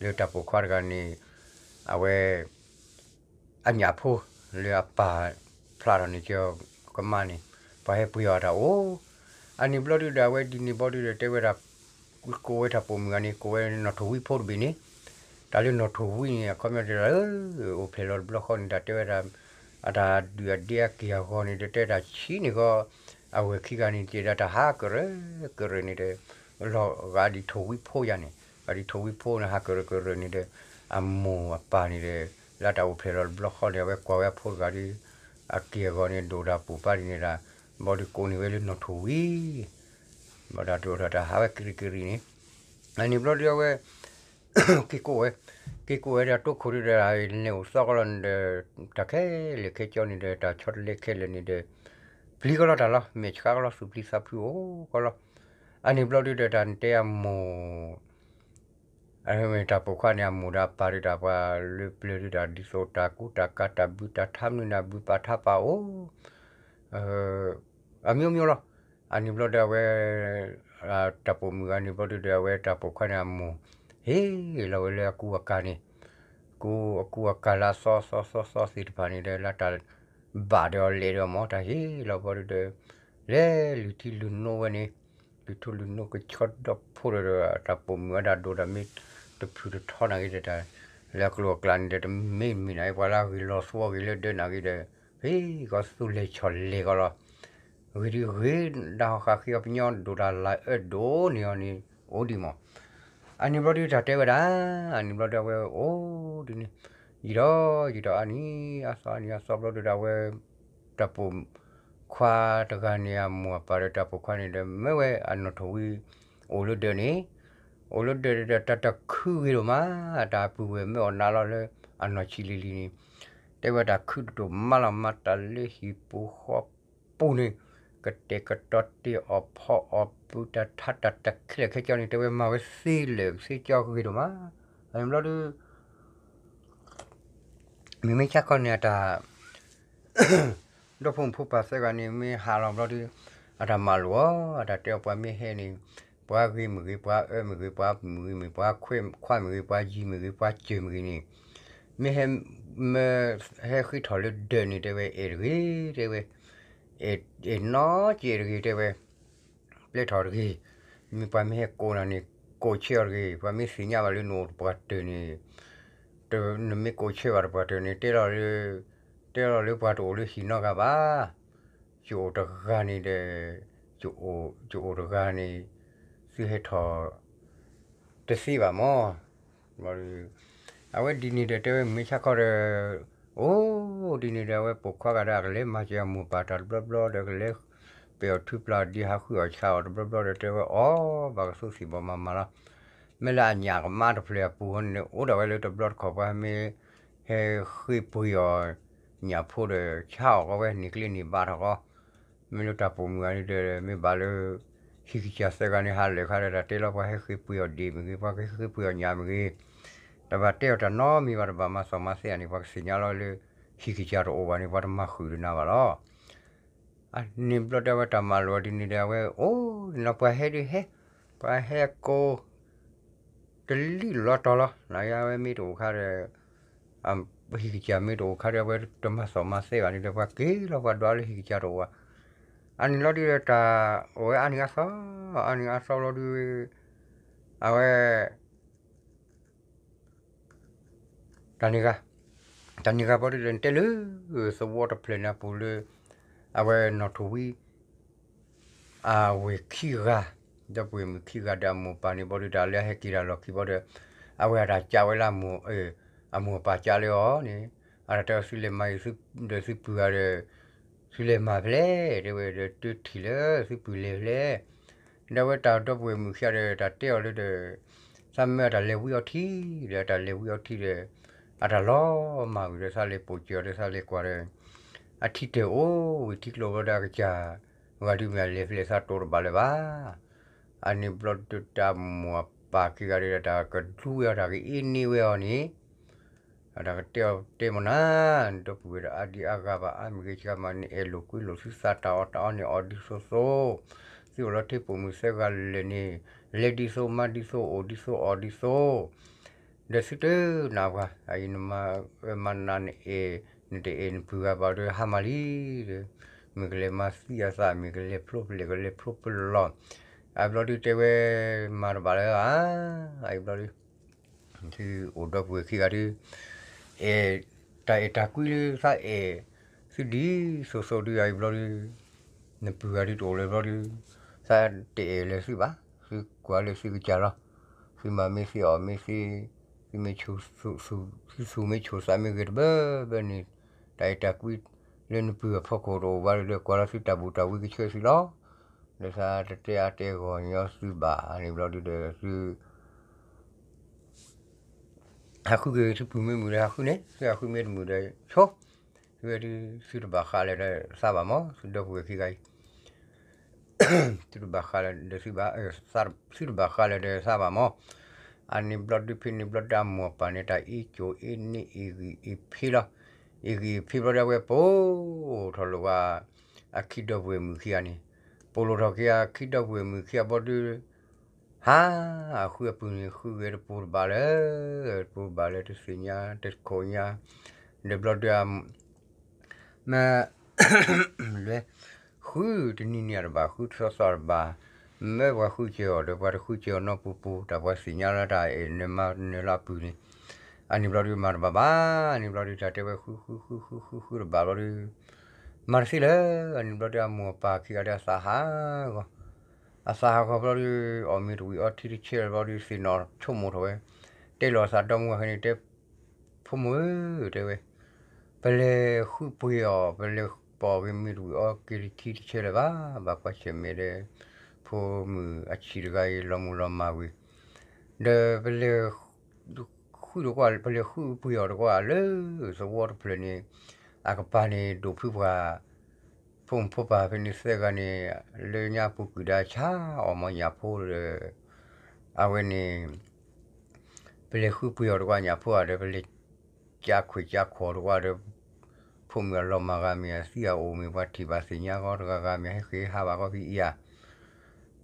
လၢတၢ်ပိာ်ခွါတဂၤန့ၣ် အဝဲ အညၣ်ဖိ လၢအပၢ်ဖျါထီၣ်န့ၣ်က့ၤကမါန့ၣ် ပှၤဟဲပှ့ၤအီၤတၢ်အိၣ်, အန့ၣ်ဘျီဒုဒီး အဝဲဒ်န့ၣ်ဘျီဒုဒီး တဲဝဲဒၣ် ကိးဝဲတၢ်ပိာ်မုၣ်ဂၤန့ၣ် ကိးဝဲနီၣ်ထိၣ်ဝံဖိတဘ့ၣ်န့ၣ်, တၢ်လၢနီၣ်ထိၣ်ဝံန့ၣ် အခီပညီတဲဒၣ် အိၣ်ဖျဲၣ်လီၤတဘျီဃီန့ၣ် တၢ်တဲဝဲဒၣ် အတၢ်ဒုၣ်အဒ့အက့ၢ်အဂီၤန့ၣ် တတဲတၢ်ဆံးန့ၣ်ဃီ အဝဲၢ်ခံဂၤန့ၣ် တဲဒၣ်တၢ်ဟးကရၢကရၢန့ၣ်ဒီး လီၤဂာ်ဒ်ထိၣ်ဝံဖိယၤန့ၣ် ဂာ်ဒ်ထိၣ်ဝံဖိန့ၣ် ဟးကရၢကရၢန့ၣ်ဒီး အမိၢ်အပၢ်န့ၣ်ဒီး လၢတၢ်အိၣ်ဖျဲၣ်လီၤတဘျီဃီန့ၣ် အဝဲကွၢ်ဝဲအဖိတဂၤဒီး အက့ၢ်အဂီၤန့ၣ် ဒိၣ်တၢ်ပူၤပၢ်ဒ်န့ၣ်ဒၣ် ဘျီဒုကိးန့ၢ်ဝဲလၢနီၣ်ထိၣ်ဝံ ဘၣ်တၢ်ဒိၣ်ထီၣ်တၢ်ဟးဝဲကရံးကရံးန့ၣ် အန့ၣ်ဘျီဒုအဝဲ က့ၤကိးဝဲ က့ၤကိးဝဲဒီးတိခိၣ်ဒုဒီး လဲၤအိၣ်သီကီလီၤန့ၣ်ဒီး တၢ်ခဲလၢာ်ခဲဆ့န့ၣ်ဒီး တၢ်ဆီတလဲခဲလၢာ်န့ၣ်ဒီး ပျံၤကီလီၤတၢ်လီၤ မဲာ်ဆှးကီလီၤ သူၣ်ပျံၤသးဖုးအိၣ်ကီလီၤ အန့ၣ်ဘျီဒုဒီး တၢ်တဲအမိၢ် အမ့ၢ်တၢ်ပိာ်ခွါန့ၣ် အမိၢ်ဒီးအပၢ်ဒုးတၢ်ပှၤလၢပျၢၤဒုးတၢ် ဒ်သိးတၢ်ကူတၢ်ကၤတၢ်ဘုးတၢ်ထါမနုၤန့ၣ် အဘုးပာ်ထါပာ်အိၣ် အမျိုးမျိုးလီၤ. အန့ၣ်ဘျီဒီးအဝဲ တၢ်ပိာ်မုၣ်ဂၤန့ၣ်ဘျီဒုးဒီး အဝဲတၢ်ပိာ်ခွါန့ၣ်အမိၢ် ဟ့ၣ်လီၤဝဲလၢအကူအကၤန့ၣ် ကူအကူအကၤလၢအသီသီသီသီသ့ၣ်တဖၣ်န့ၣ်ဒီး လၢတၢ်ဘၣ်ဒီးအီၤလဲၤဒီးအီၤမ့ၢ် တၢ်ဟ့ၣ်လီၤဘျီဒုးဒီး လဲၤလုၢ်ထံလုၢ်နိဝဲန့ၣ် လုၢ်ထူလုၢ်နိကဆီဒီဖိဒီး တၢ်ပိာ်မုၣ်ဝဲဒၣ်ဒိၣ်ဒီးမ့ၢ်တဖုၣ်တထီနာ်က့ဒီး တၢ်လၢအကျိၤအကျဲန့ၣ်ဒီး တမ့ၢ်မ့ၢ်နာ်က့ ပှၤလၢအဂ့ၤလီၤသဝီဂ့ၤလၢဒၢးနာ်က့ဒီး ဖဲကီၢ်သူလဲၤဆီၣ်လဲၤကီးလီၤ. ဂ့ၤဒုးဂ့ၤ ဒၣ်ဟီၣ်ဃာ်ဃ့အီၤပညီဒိၣ်တၢ်လၢအၢဒိၣ်န့ၢ်အီၤန့ၣ် အိၣ်ဒံးမး အန့ၣ်ဘျီဒုးတၢ်တဲဝဲဒၣ် အန့ၣ်ဘျီဒုးအဝဲအိၣ်ဒ်န့ၣ် ယံာ်ဒီးယံာ်ဒီးအါနံၣ်အါသီအါနံၣ်အါသီဘျီဒုးဒီးအဝဲ တၢ်ပိာ်ခွါတဂၤန့ၣ် အမိၢ်အပၢ်ဒီးတၢ်ပိာ်ခွါန့ၣ်ဒီး မၢဝဲအနီၣ်ထိၣ်ဝံ အိၣ်လၢဒၢးန့ၣ် အိၣ်လၢဒၢးဒီးတၢ်တခုဂ့ၤဒိၣ်မး တၢ်အပုၢ်ဝဲၢ်မၢအီၤနးလီၤလၢအနီၢ်ဆံးလံၤလံၤန့ၣ် တဲဝဲတၢ်ခုတဒိၣ်မးလီၤ မၤတၢ်လၢဟံၣ်ပူၤဃီပူၤန့ၣ် ကတဲာ်ကတီၤတ့ၢ်အီၣ်ဖီအီၣ်ပုၢ်တၢ်ထါတၢ်တၢ်ခဲလၢာ်ခဲဆ့န့ၣ် တဲဝဲမၤဝဲသ့လၢာ်သ့ကၠီဂ့ၤဒိၣ်မး. အန့ၣ်ဘျီဒု မ့မ့ၢ်ဆၣ်ခီန့ၣ်အတၢ် ဒီဖိမုၣ်ဖိပၢ်သၢဂၤန့ၣ် မ့ၢ်ဟးလီၤဘျီဒု အတၢ်မၤလိာ်အီၤ အတၢ်တဲအီၤ ပှၤမ့ၢ်ဟဲန့ၣ် ပှၤဂ့ၤမ့ၢ်ဂ့ၤ ပှၤအၢမ့ၢ်ဂ့ၤ ပှၤမုာ်ဂ့ၤမ့ၢ် ပှၤခွါမ့ၢ်ဂ့ၤ ပှၤယံၤမ့ၢ်ဂ့ၤ ပှၤစၢၤမ့ၢ်ဂ့ၤန့ၣ် မ့ၢ်ဟဲ မ့ၢ်ဟဲဃ့ထီၣ်လၢဒၢးန့ၣ် တဲဝဲအဲၣ်တဂ့ၤ တဲဝဲ အဲၣ်နီၢ်က့အဲၣ်တဂ့ၤ တဲဝဲ ပျဲထီၣ်တဂ့ၤ, မ့ၢ်ပှၤမ့ၢ်ဟဲကိးနၤန့ၣ် ကိးဆၢအီၤတဂ့ၤ, ပှၤမ့ၢ်သ့ၣ်ညါဘၣ်လၢနအိၣ်တပှၢ်တၢၢ်န့ၣ် နမ့ၢ်ကိးဆၢဘၣ်တပှၢ်တၢၢ်န့ၣ် တဲလီၤလၢ တဲလီၤလၢပှၤတအိၣ်လၢဟံၣ်နီတဂၤဘၣ်, ယအိၣ်တဂၤန့ၣ်ဒီး ယအိၣ်တဂၤန့ၣ် သုဟဲထီၣ် တသ့ဘၣ်မၢ်. အဝဲဒ်န့ၣ်ဒီးတဲဝဲမ့ၢ်ဆၣ်ခီဒီး အိၣ်ဒ်န့ၣ်ဒီး အဝဲပိာ်ခွါဂၤဒီး အကလဲၤမၤစၢၤအမိၢ်ပၢ်တၢ်တဘျီဘျီဒီး ကလဲၤပဲာ်အီၤထုပျၢ်အီၤဒံး ဟးဃုအီၣ်ဆါအီၤတဘျီဘျီဒီး တဲဝဲအီၤ ဘၣ်ကသူသ့ၣ်ဘီမၤမၤလီၤ. မ့ၢ်လၢအညၣ်ကမါတဖျၢၣ်အပူၤန့ၣ် အိၣ်ဒၣ်ဝဲလၢတဘျီတခီၣ် ပှၤမ့ၢ်ဟဲဃ့ပှ့ၤအီၤညၣ်ဖိဒီး ဆါအီၣ်ကီဝဲန့ၣ်ကျ့န့ၣ်ဘၣ်ထီၣ်ကီ မ့ၢ်လၢတၢ်ပိာ်မုၣ်ဂၤန့ၣ်ဒီး မ့ၢ်ဘၣ်လၢ ဟံၣ်ကစၢ်သၢဂၤန့ၣ် ဟးလၢာ်ခါဒီး တၢ်တဲလီၤ ပှၤဟဲဃ့ပှ့ၤအီၤဒံးမ့ၢ်ဂ့ၤ ပှၤကဟဲဃ့ပှ့ၤအီၤညၣ်မ့ၢ်ဂ့ၤ, တဘၣ်တဲအီၤတၢ်နီတမံၤဘၣ် တဘၣ်မၤသီၣ်မၤသဲအန့ၣ် ပှၤကသ့ၣ်ညါလီၤလၢ ဟံၣ်ကစၢ်တအိၣ်ဘၣ်န့ၣ် ပှၤတမၤဃုာ်ဒီးနၤဘၣ်လီၤ. အန့ၣ်ဘျီဒီး အဝဲတၢ်မၤလိာ်ဒ်န့ၣ်ဒီး အဝဲအိၣ်န့ၣ်လီၤ ပှၤဟဲဒုးဟဲ, ပှၤဟဲကိး တလံၣ်လီၤတီၤလီၤ. နယါဝဲမ့ၢ်တအိၣ်ခါဒီး ဟံၣ်ကစၢ်မ့ၢ်တအိၣ်ခါဒီး အဝဲတမၤသီၣ်မၤသဲဘၣ်န့ၣ်ဒီး ပှၤက့ၤလီၤ ပှၤဒွးလၢဟံၣ်ကစၢ်တအိၣ်ဘၣ်. အန့ၣ်လီၤဒုးဒီး တၢ်အိၣ်ဝဲအါနံၤအါသီ, အါနံၤအါသီလီၤဒုး အဝဲ တၢ်န့ၣ်ဂၤ, တၢ်န့ၣ်ဂၤဘျီဒုးဒီး နတဲလၢ သဝီတဖျၢၣ်န့ၣ်အပူၤလၢ အဝဲနီၣ်ထိၣ်ဝံ အဝဲၢ်ခံဂၤ, ဒီပုၢ်ဝဲၢ်မုၣ်ခံဂၤဒီးအမိၢ်ပၢ်န့ၣ်ဘျီဒုး တၢ်လၢအဟဲက့ၤတၢ်လီၢ်ခံဘျီဒီး အဝဲအတၢ်ကးဝဲလၢ အမိၢ်အပၢ်ကးလၢအီၤန့ၣ် အတၢ်တဲအီၤ သုလဲၤမၤအံၤဒီးသုပုၢ်ဂၤဒီး သုလဲၤမၤဖဲလဲၣ် တဲဝဲဒီး တထံၣ်လၢသုပုၢ်လဲၤဖဲလဲၣ် ဒီးအဝဲတၢ်ဒီပုၢ်ဝဲၢ်မုၣ်ခံဂၤဒီး တၢ်တဲအီၤလၢဒီး သးမၢအတၢ်လဲၤဝံအီထံဒီး အတၢ်လဲၤဝံအီထံဒီး အတၢ်လီၤမၢ်ဝံၤဒီး သးလဲၤပိာ်စၢၤအီၤဒီး သးလဲၤကွၢ်ဒီး အထံတၢၢ်အိၣ်ဝံၤထံကျိဘျီဒီး အကစၢ်ဂၤဒုးမ့ၢ်အလဲၤဖဲလဲၣ် သးတိၢ်တဘၣ်လၢၤဘၣ်. အန့ၣ်ဘျီဒုးတၢ်မိၢ်အပၢ်ခံဂၤဒီး တၢ်ကဒူဝဲအီၤ တၢ်ကအ့န့ၢ်ဝဲအီၤန့ၣ် အတၢ်ကတဲအီၤတဲမ့ၢ်နၤ နဒီပုၢ်ဝဲၢ်ဒီးအါဒံအါဂၤဘၣ် အါမ့ၢ်ဂ့ၤ ဆှါမၤန့ၢ်အဲၣ်လိာ်ကွံလိာ်သုသး တၢ်အီၣ်တၢ်အီန့ၣ်အီၣ်ဒ်သိးသိး, သုအိၣ်လီၤထံပိာ်မုၣ်သၢဂၤလၢာ်န့ၣ် လဲၤဒ်သိးမၤဒ်သိးအိၣ်ဒ်သိးအီၣ်ဒ်သိး ဒီးသုတနာ်ပှၤ အအံၤနမၤဝဲမၤနးနအဲၣ် နတအဲၣ်နပုၢ်ဂၤဘၣ်ဒီး ဟါမၢ်လံဒီး မ့ၢ်ကလဲၤမၤသံအသး မ့ၢ်ကလဲၤဖျိပလဲၣ် ကလဲၤဖျိပလီၢ် အဘျီဒုးတဲဝဲ မၤတဘၣ်လၢၤဘၣ် အအံၤဘျီဒုး သုအိၣ်ဒီပုၢ်ဝဲၢ်ခံဂၤဒုး အဲၣ်တၢ်အဲၣ်တၢ်ကွံလၢသးအဲၣ် သုဒ်သိးသိးဒုး အအံၤဘျီဒုး နပုၢ်ဂၤဒုးတအိၣ်လၢၤဘျီဒုး သးတအဲၣ်လၢၤသုဘၣ် သုကွၢ်လၢသုကစၢ်လီၤ သုမၤမ့ၢ်သ့အီၣ်မ့ၢ်သ့ သုမ့ၢ်ဆိၣ် သုဆိၣ်မ့ၢ်ဆိၣ်သးမ့ၢ်ဂ့ၤတဘၣ်ဘၣ်န့ၣ် တၢ်အဲၣ်တၢ်ကွံလၢနပုၢ်အဖီခိၣ်တအိၣ်ဘၣ်ဒီး ကွၢ်လီၤသုတၢ်ဘူၣ်တၢ်ဝံကဆှၢသုလီၤ ဒီးသးတတဲအါတဲဂီၢ်ညီသုဘၣ် အန့ၣ်ဘျီဒုးဒီးသု ဟးဃုက့ၤသုပုၢ်မ့ၢ်မုာ်ဒီးဟးဃုန့ၣ် သုဟးဃုမ့ၢ်တမုာ်ဒီးဆိ သုဝဲဒုး သုတဘၣ်ဃးလၢၤဒီးသးဘၣ်မၢ် သုဒီပုၢ်ဝဲၢ်ခံဂၤအံၤ သုတဘၣ်ဃးလၢၤဒီးသုဘၣ် သုတဘၣ်ဃးလၢၤဒီးသးဘၣ်မၢ် အန့ၣ်ဘျီဒုးဖဲန့ၣ်ဘျီဒုးအမိၢ်အပၢ်န့ၣ် တၢ်အ့ၣ်ကၠိအ့ၣ်န့ၢ်အ့ၣ်ဂံၢ်အ့ၣ်ဖ့လီၤ အ့ၣ်ဂံၢ်အ့ၣ်ဖ့ဘျီဒုးအဝဲပိာ်ထီၣ်လိာ်ဝဲ အခံဒီပုၢ်ဝဲၢ်မုၣ်ခံဂၤန့ၣ် ပိာ်လိာ်ထီၣ်က့ၤအခံဒီပုၢ်ဝဲၢ်မုၣ်ခံဂၤဘျီဒုး ဟါအဃုအပုၢ်န့ၣ် ဃုဂ့ၤတပူၤတဘၣ်လၢၤ တပူၤတဘၣ်လၢၤ တသ့ၣ်ညါတခိၣ်ညါ ဒီးဘျီဒုး မ့ၢ် လဲၤ ဃုတနံၤန့ၣ်အတဘၣ် ဃုတသီသီတဘၣ် မ့ၢ်ပှၤဃုစၢၤအီၤဒီး ပှၤတဃုစၢၤအီၤနီတပူၤပူၤ တၢ်ပှၤသ့ၣ်ညါလၢတၢ်အဲၣ်နၢၤမၤနၢၤလၢအပုၢ်န့ၣ် အန့ၣ်ဘျီဒုးမၤတဘၣ်ဘၣ် အန့ၣ်ဘျီဒုး တၢ်တဲဝဲဃုဃုဃုဃုဃုဃုတဘၣ်ဘျီဒုး မၤတသ့လၢၤ အန့ၣ်ဘျီဒုး အမိၢ်အပၢ်ခံဂၤဒီးအသးဟးဂီၤ အသးဟးဂီၤဘျီဒုး အီၣ်မ့ၤတဝံၤအီထံတဆၢဘျီဒုး သ့ၣ်နီၣ်ဆိကမိၣ်ထီၣ်ဝဲ တဲလီၤအသးဒီမါဝၤဖဲန့ၣ် တဲ ဖိမုၣ်ဧၢ တဲဝဲ ပလဲၤဃုပှ့ၤအီၤ ပလဲၤပီၣ်ဂ့ၤမ့ၤတဝံၤအီက့ၤထံတဆၢလၢၤဘၣ် ဘၣ်ကွၢ်ဆၢၣ်မဲာ်ဒီး ဖိမုၣ်အဆံးတဂၤအံၤ လီၤမုၢ်လီၤမၢ်ဝံၤ ဒီးပလဲၤ ဃု ဃုတကွၢ် ပလဲၤဃုပှ့ၤအီၤတကွၢ်လၢသဝီတဖျၢၣ်န့ၣ် အကပၤန့ၣ်ဒိၣ်ဖုပှၤ ဖိမုၣ်ဖိပၢ်ဖဲန့ၣ်သၢဂၤန့ၣ် လၢညါပူၤကွံာ်ဒၣ်ဆါအီၣ်မ့ၢ်ညၣ်ဖိဒီး အဝဲန့ၣ် ပလဲၤဃုပှ့ၤအီၤတကွၢ်ညၣ်ဖိဧါဒီး ပလဲၤကးခွဲးကးခိးတကွၢ်ဒီး ဖိမုၣ်အလီၤမၢ်ဂၤမ့ၢ်အသံအအိၣ်မ့ၢ်ပှၤထံၣ်ဘၣ်သ့ၣ်ညါဂီၢ်တဂၤဂၤမ့ၢ်ဟဲဃ့ဟးဘၣ်ဂီၢ်ဖံ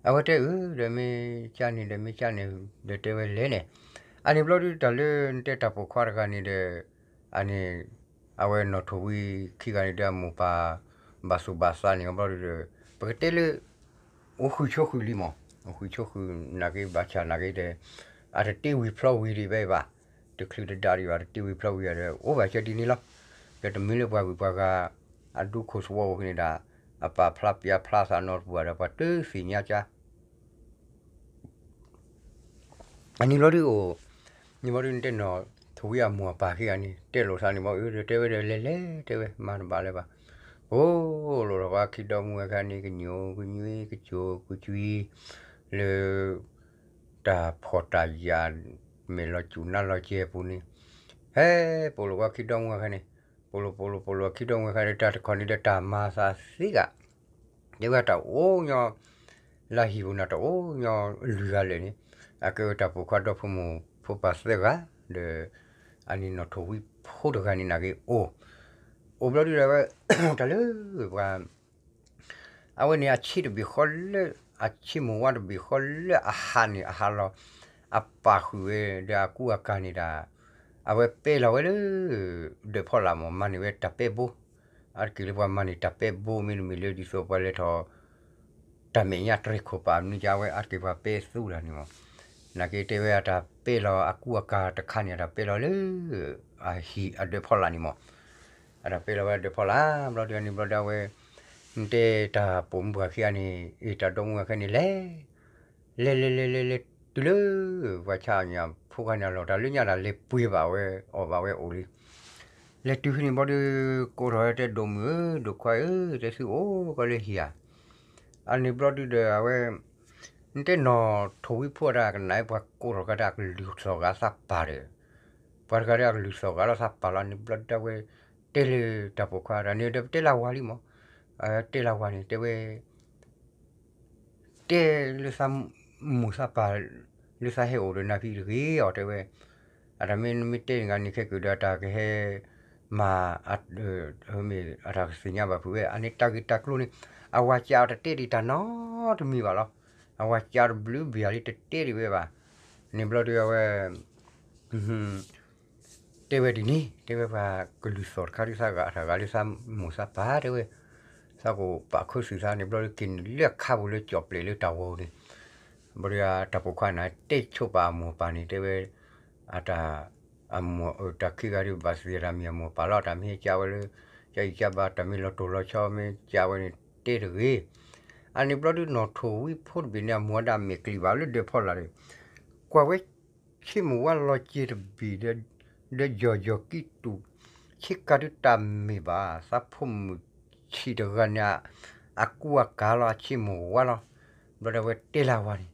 အံၤဧါ အဝဲတဲအၢ ဒီးမ့ၢ်ကၢ်န့ၣ် ဒီးမ့ၢ်ကၢ်န့ၣ် ဒီးတဲဝဲလဲၣ်န့ၣ် အန့ၣ်ဘျီဒုးတၢ်လၢနတဲတၢ်ပိာ်ခွါတဂၤန့ၣ်ဒီး အန့ၣ် အဝဲနီၣ်ထိၣ်ဝံခံဂၤန့ၣ်ဒီးအမိၢ်ပၢ် ဘၣ်သူၣ်ဘၣ်သးန့ၣ်ဘျီဒုးဒီး ပကတဲလၢ အိၣ်ဃုာ်ဆိဃုာ်လံမး အိၣ်ဃုာ်ဆိဃုာ်နာ်က့ဘၣ်ဆၣ်နာ်က့ဒီး အတတ့ဝံၤဖျီဝံၤဒံးဘၣ်ဘၣ် တချုးတဒါဒံးဘၣ် တတ့ဝံၤဖျီဝံၤဒီး အိၣ်ဘၣ်ဆၢဒ်န့ၣ်လီၤ. ဒီးတမ့ၢ်လၢပှၤဂုၤပှၤဂၤ အဒူခိၣ်သဝီအိၣ်ကန့ၣ်ဒၣ် အပာ်ဖျါပျါဖျါသးနီတပူၤဒီး ပှၤတသ့ၣ်ညါကါ အန့ၣ်ဘျီဒုးအိၣ် န့ၣ်ဘျီဒုးနတဲနီၣ်ထိၣ်ဝံအမိၢ်အပၢ်ခံဂၤန့ၣ် တဲလိာ်သးန့ၣ်ဘျီ အၢ ဒီးတဲဝဲဒီးလဲၤလဲၤတဲဝဲ မၤတဘၣ်လၢၤဘၣ်. အိၣ်လိာ်ဒီးပှၤခံဒီမုၢ်ဝဲခါန့ၣ် ကညိၣ်ကညွံ ကကၠွံ လၢ တၢ်ဖှီၣ်တၢ်ယာ် မဲာ်လီၤစူၣ်နါလီၤကဲၤအပူၤန့ၣ် ဟဲ ပိာ်လိာ်ပှၤခံဒီမုၢ်ဝဲခါန့ၣ် ပိာ်လိာ်ပိာ်လိာ်ပိာ်လိာ် အခံဒီမုၢ်ဝဲခါဒီး တၢ်တခီန့ၣ်ဒီးတၢ်မၤသးသ့ဂၤ တဲဝဲတၢ်အိၣ်ညီ လၢဟံၣ်ပူၤန့ၣ် တၢ်အိၣ်ညီလွံၢ်ဂၤလၢာ်န့ၣ် အကဲဝဲတၢ်ပိာ်ခွါဒီဖိမိၢ်ဖိပၢ်သၢဂၤ ဒီး အန့ၣ်နီၣ်ထိၣ်ဝံဖိတဂၤန့ၣ်နာ်က့အိၣ် အိၣ်ဘျီဒုးဒီးဝဲ တၢ်လၢပှၤ အဝဲန့ၣ်အဆံးတဘ့ၣ်ဃီလၢ အဆံးမိၢ်ဝါတဘ့ၣ်ဃီလၢအဟးန့ၣ်အဟးလီၤ အပာ်ဃုာ်ဝဲဒီးအကူအကၤန့ၣ်ဒၣ် အဝဲပဲလီၤဝဲလၢ ဒၢးဖီလာ်မး မၤန့ၢ်ဝဲတၢ်ပဲဘိ အါတက့ၢ်လၢပှၤမၤန့ၢ်တၢ်ပဲဘိမ့တမ့ၢ်လၢဒ်သိးပှၤလဲၤထီၣ် တၢ်မဲာ်ညါတြဲၤခိၣ်ပာ်မနုၤကါဝဲ အါတက့ၢ်ပှၤပဲသူဒၣ်န့ၣ်မး နာ်က့တဲဝဲအတၢ်ပဲလီၤအကူအကၤတခါန့ၣ် အတၢ်ပဲလီၤလၢ အဟံၣ်အဒၢးဖီလာ်န့ၣ်မး အတၢ်ပဲလီၤဝဲဒၢးဖီလာ် ဘျီဒုးအန့ၣ်ဘျီဒုးအဝဲ နတဲတၢ်ပိာ်မုၣ်ပှၢ်ခံဂၤန့ၣ် အ့ၣ် တၢ်ဒီမုၢ်ဝဲခါန့ၣ်လဲၤ လဲၤလဲၤလဲၤလဲၤလဲၤတုၤလၢ ပှၤဆါအီၣ်ညၣ်ဖိခါန့ၣ်အလီၢ် တၢ်လၢညါတၢ်လဲၤပှ့ၤဘၣ်ဝဲအီၣ်ဘၣ်ဝဲအိၣ်လံ လဲၤတုၤဖဲန့ၣ်ဘျီဒုး ကိးထီၣ်ဝဲတဲဒိၣ်မုၣ်ဧၢ ဒိၣ်ခွါဧၢ တဲသုအိၣ်ကီလၢဟံၣ်ဧါ အန့ၣ်ဘျီဒုးဒီးအဝဲ နတဲနီၣ်ထိၣ်ဝံဖိအတၢ်ကနၣ် ပှၤကိးထီၣ်ကတၢၢ်အကလုၢ်သီၣ်ဂၤသးပာ်ဒီး ပှၤတဂၤဒီးအကလုၢ်သီၣ်ဂၤလီၤသးပာ်လီၤန့ၣ်ဘျီဒုးအဝဲ တဲလၢတၢ်ပိာ်ခွါတၢ်န့ၣ်ဒီးပတဲလၢဝၤလံမး တဲလၢဝၤန့ၣ် တဲဝဲ တဲလၢသးမိၢ်သးပၢ် လၢသးဟဲအိၣ်ဒီးနၤဖံးတဂ့ၤအီၤတဲဝဲ အတၢ်မ့ၢ်နမ့ၢ်တဲန့ၣ်ဂၤန့ၣ် ခဲကၢၣ်ဒီးတၢ်ကဟဲ မၤ မ့ၢ်အတၢ်ကသ့ၣ်ညါဘၣ်ဖုးဝဲ အန့ၣ်တၢ်ဂ့ၢ်တၢ်ကျိၤန့ၣ် အဝၤစံးအီၤတတဲဒံးတၢ်နီတမံၤဘၣ်လီၤ. အဝၤစံးအီၤတဘျုးဘ့ၣ်လံတတဲဒံးဝဲဘၣ်. န့ၣ်ဘျီဒုးအဝဲ တဲဝဲဒ်န့ၣ် တဲဝဲပှၤကလုၢ်သီၣ်တခါဒုးသးဂၤအတၢ်ဂၤလၢသးမိၢ်သးပၢ်တဲဝဲ သးကပာ်ခူသူၣ်သးန့ၣ်ဘျီဒုး က့ၤနုာ်လၢအခါပူၤလၢကၠီၣ်ပျဲၢ်လၢတၢ်ဝီန့ၣ် ဘျီဒုးတၢ်ပိာ်ခွါန့ၣ် တဲဆိပာ်အမိၢ်ပၢ်န့ၣ် တဲဝဲ အတၢ် အမိၢ်တၢ်ခံဂၤဒုးဘၣ်သ့ၣ်တၢ်မံၤအမိၢ်ပၢ်လီၤ. တၢ်မ့ၢ်ဟဲကၢဝဲလၢ ကအံၤကၢဘၣ် တၢ်မ့ၢ်လီၤတိၢ်လီၤဆီမ့ၢ်ကၢဝဲန့ၣ် တဲတဂ့ၤ. အန့ၣ်ဘျီဒုးနီၢ်ထိၣ်ဝံဖိတဘ့ၣ်န့ၣ် အမိၢ်အဒၣ်မဲာ်ကျံးဘၣ်လၢဒၢးဖီလာ်န့ၣ် ကွၢ်ဝဲ ဆ့မိၢ်ဝါလီၤစ့တဘ့ၣ် ဒီးယီၢ်ယီၢ်ကံတူာ် ဆ့ကၤဒုးတၢ်မ့ၢ်ဘၣ် သးဖိမုၣ်ဆံးတဂၤန့ၣ် အကူအကၤလီၤ အဆ့မိၢ်ဝါလီၤ. ဘျီဒၣ်ဝဲတဲလၢဝၤန့ၣ်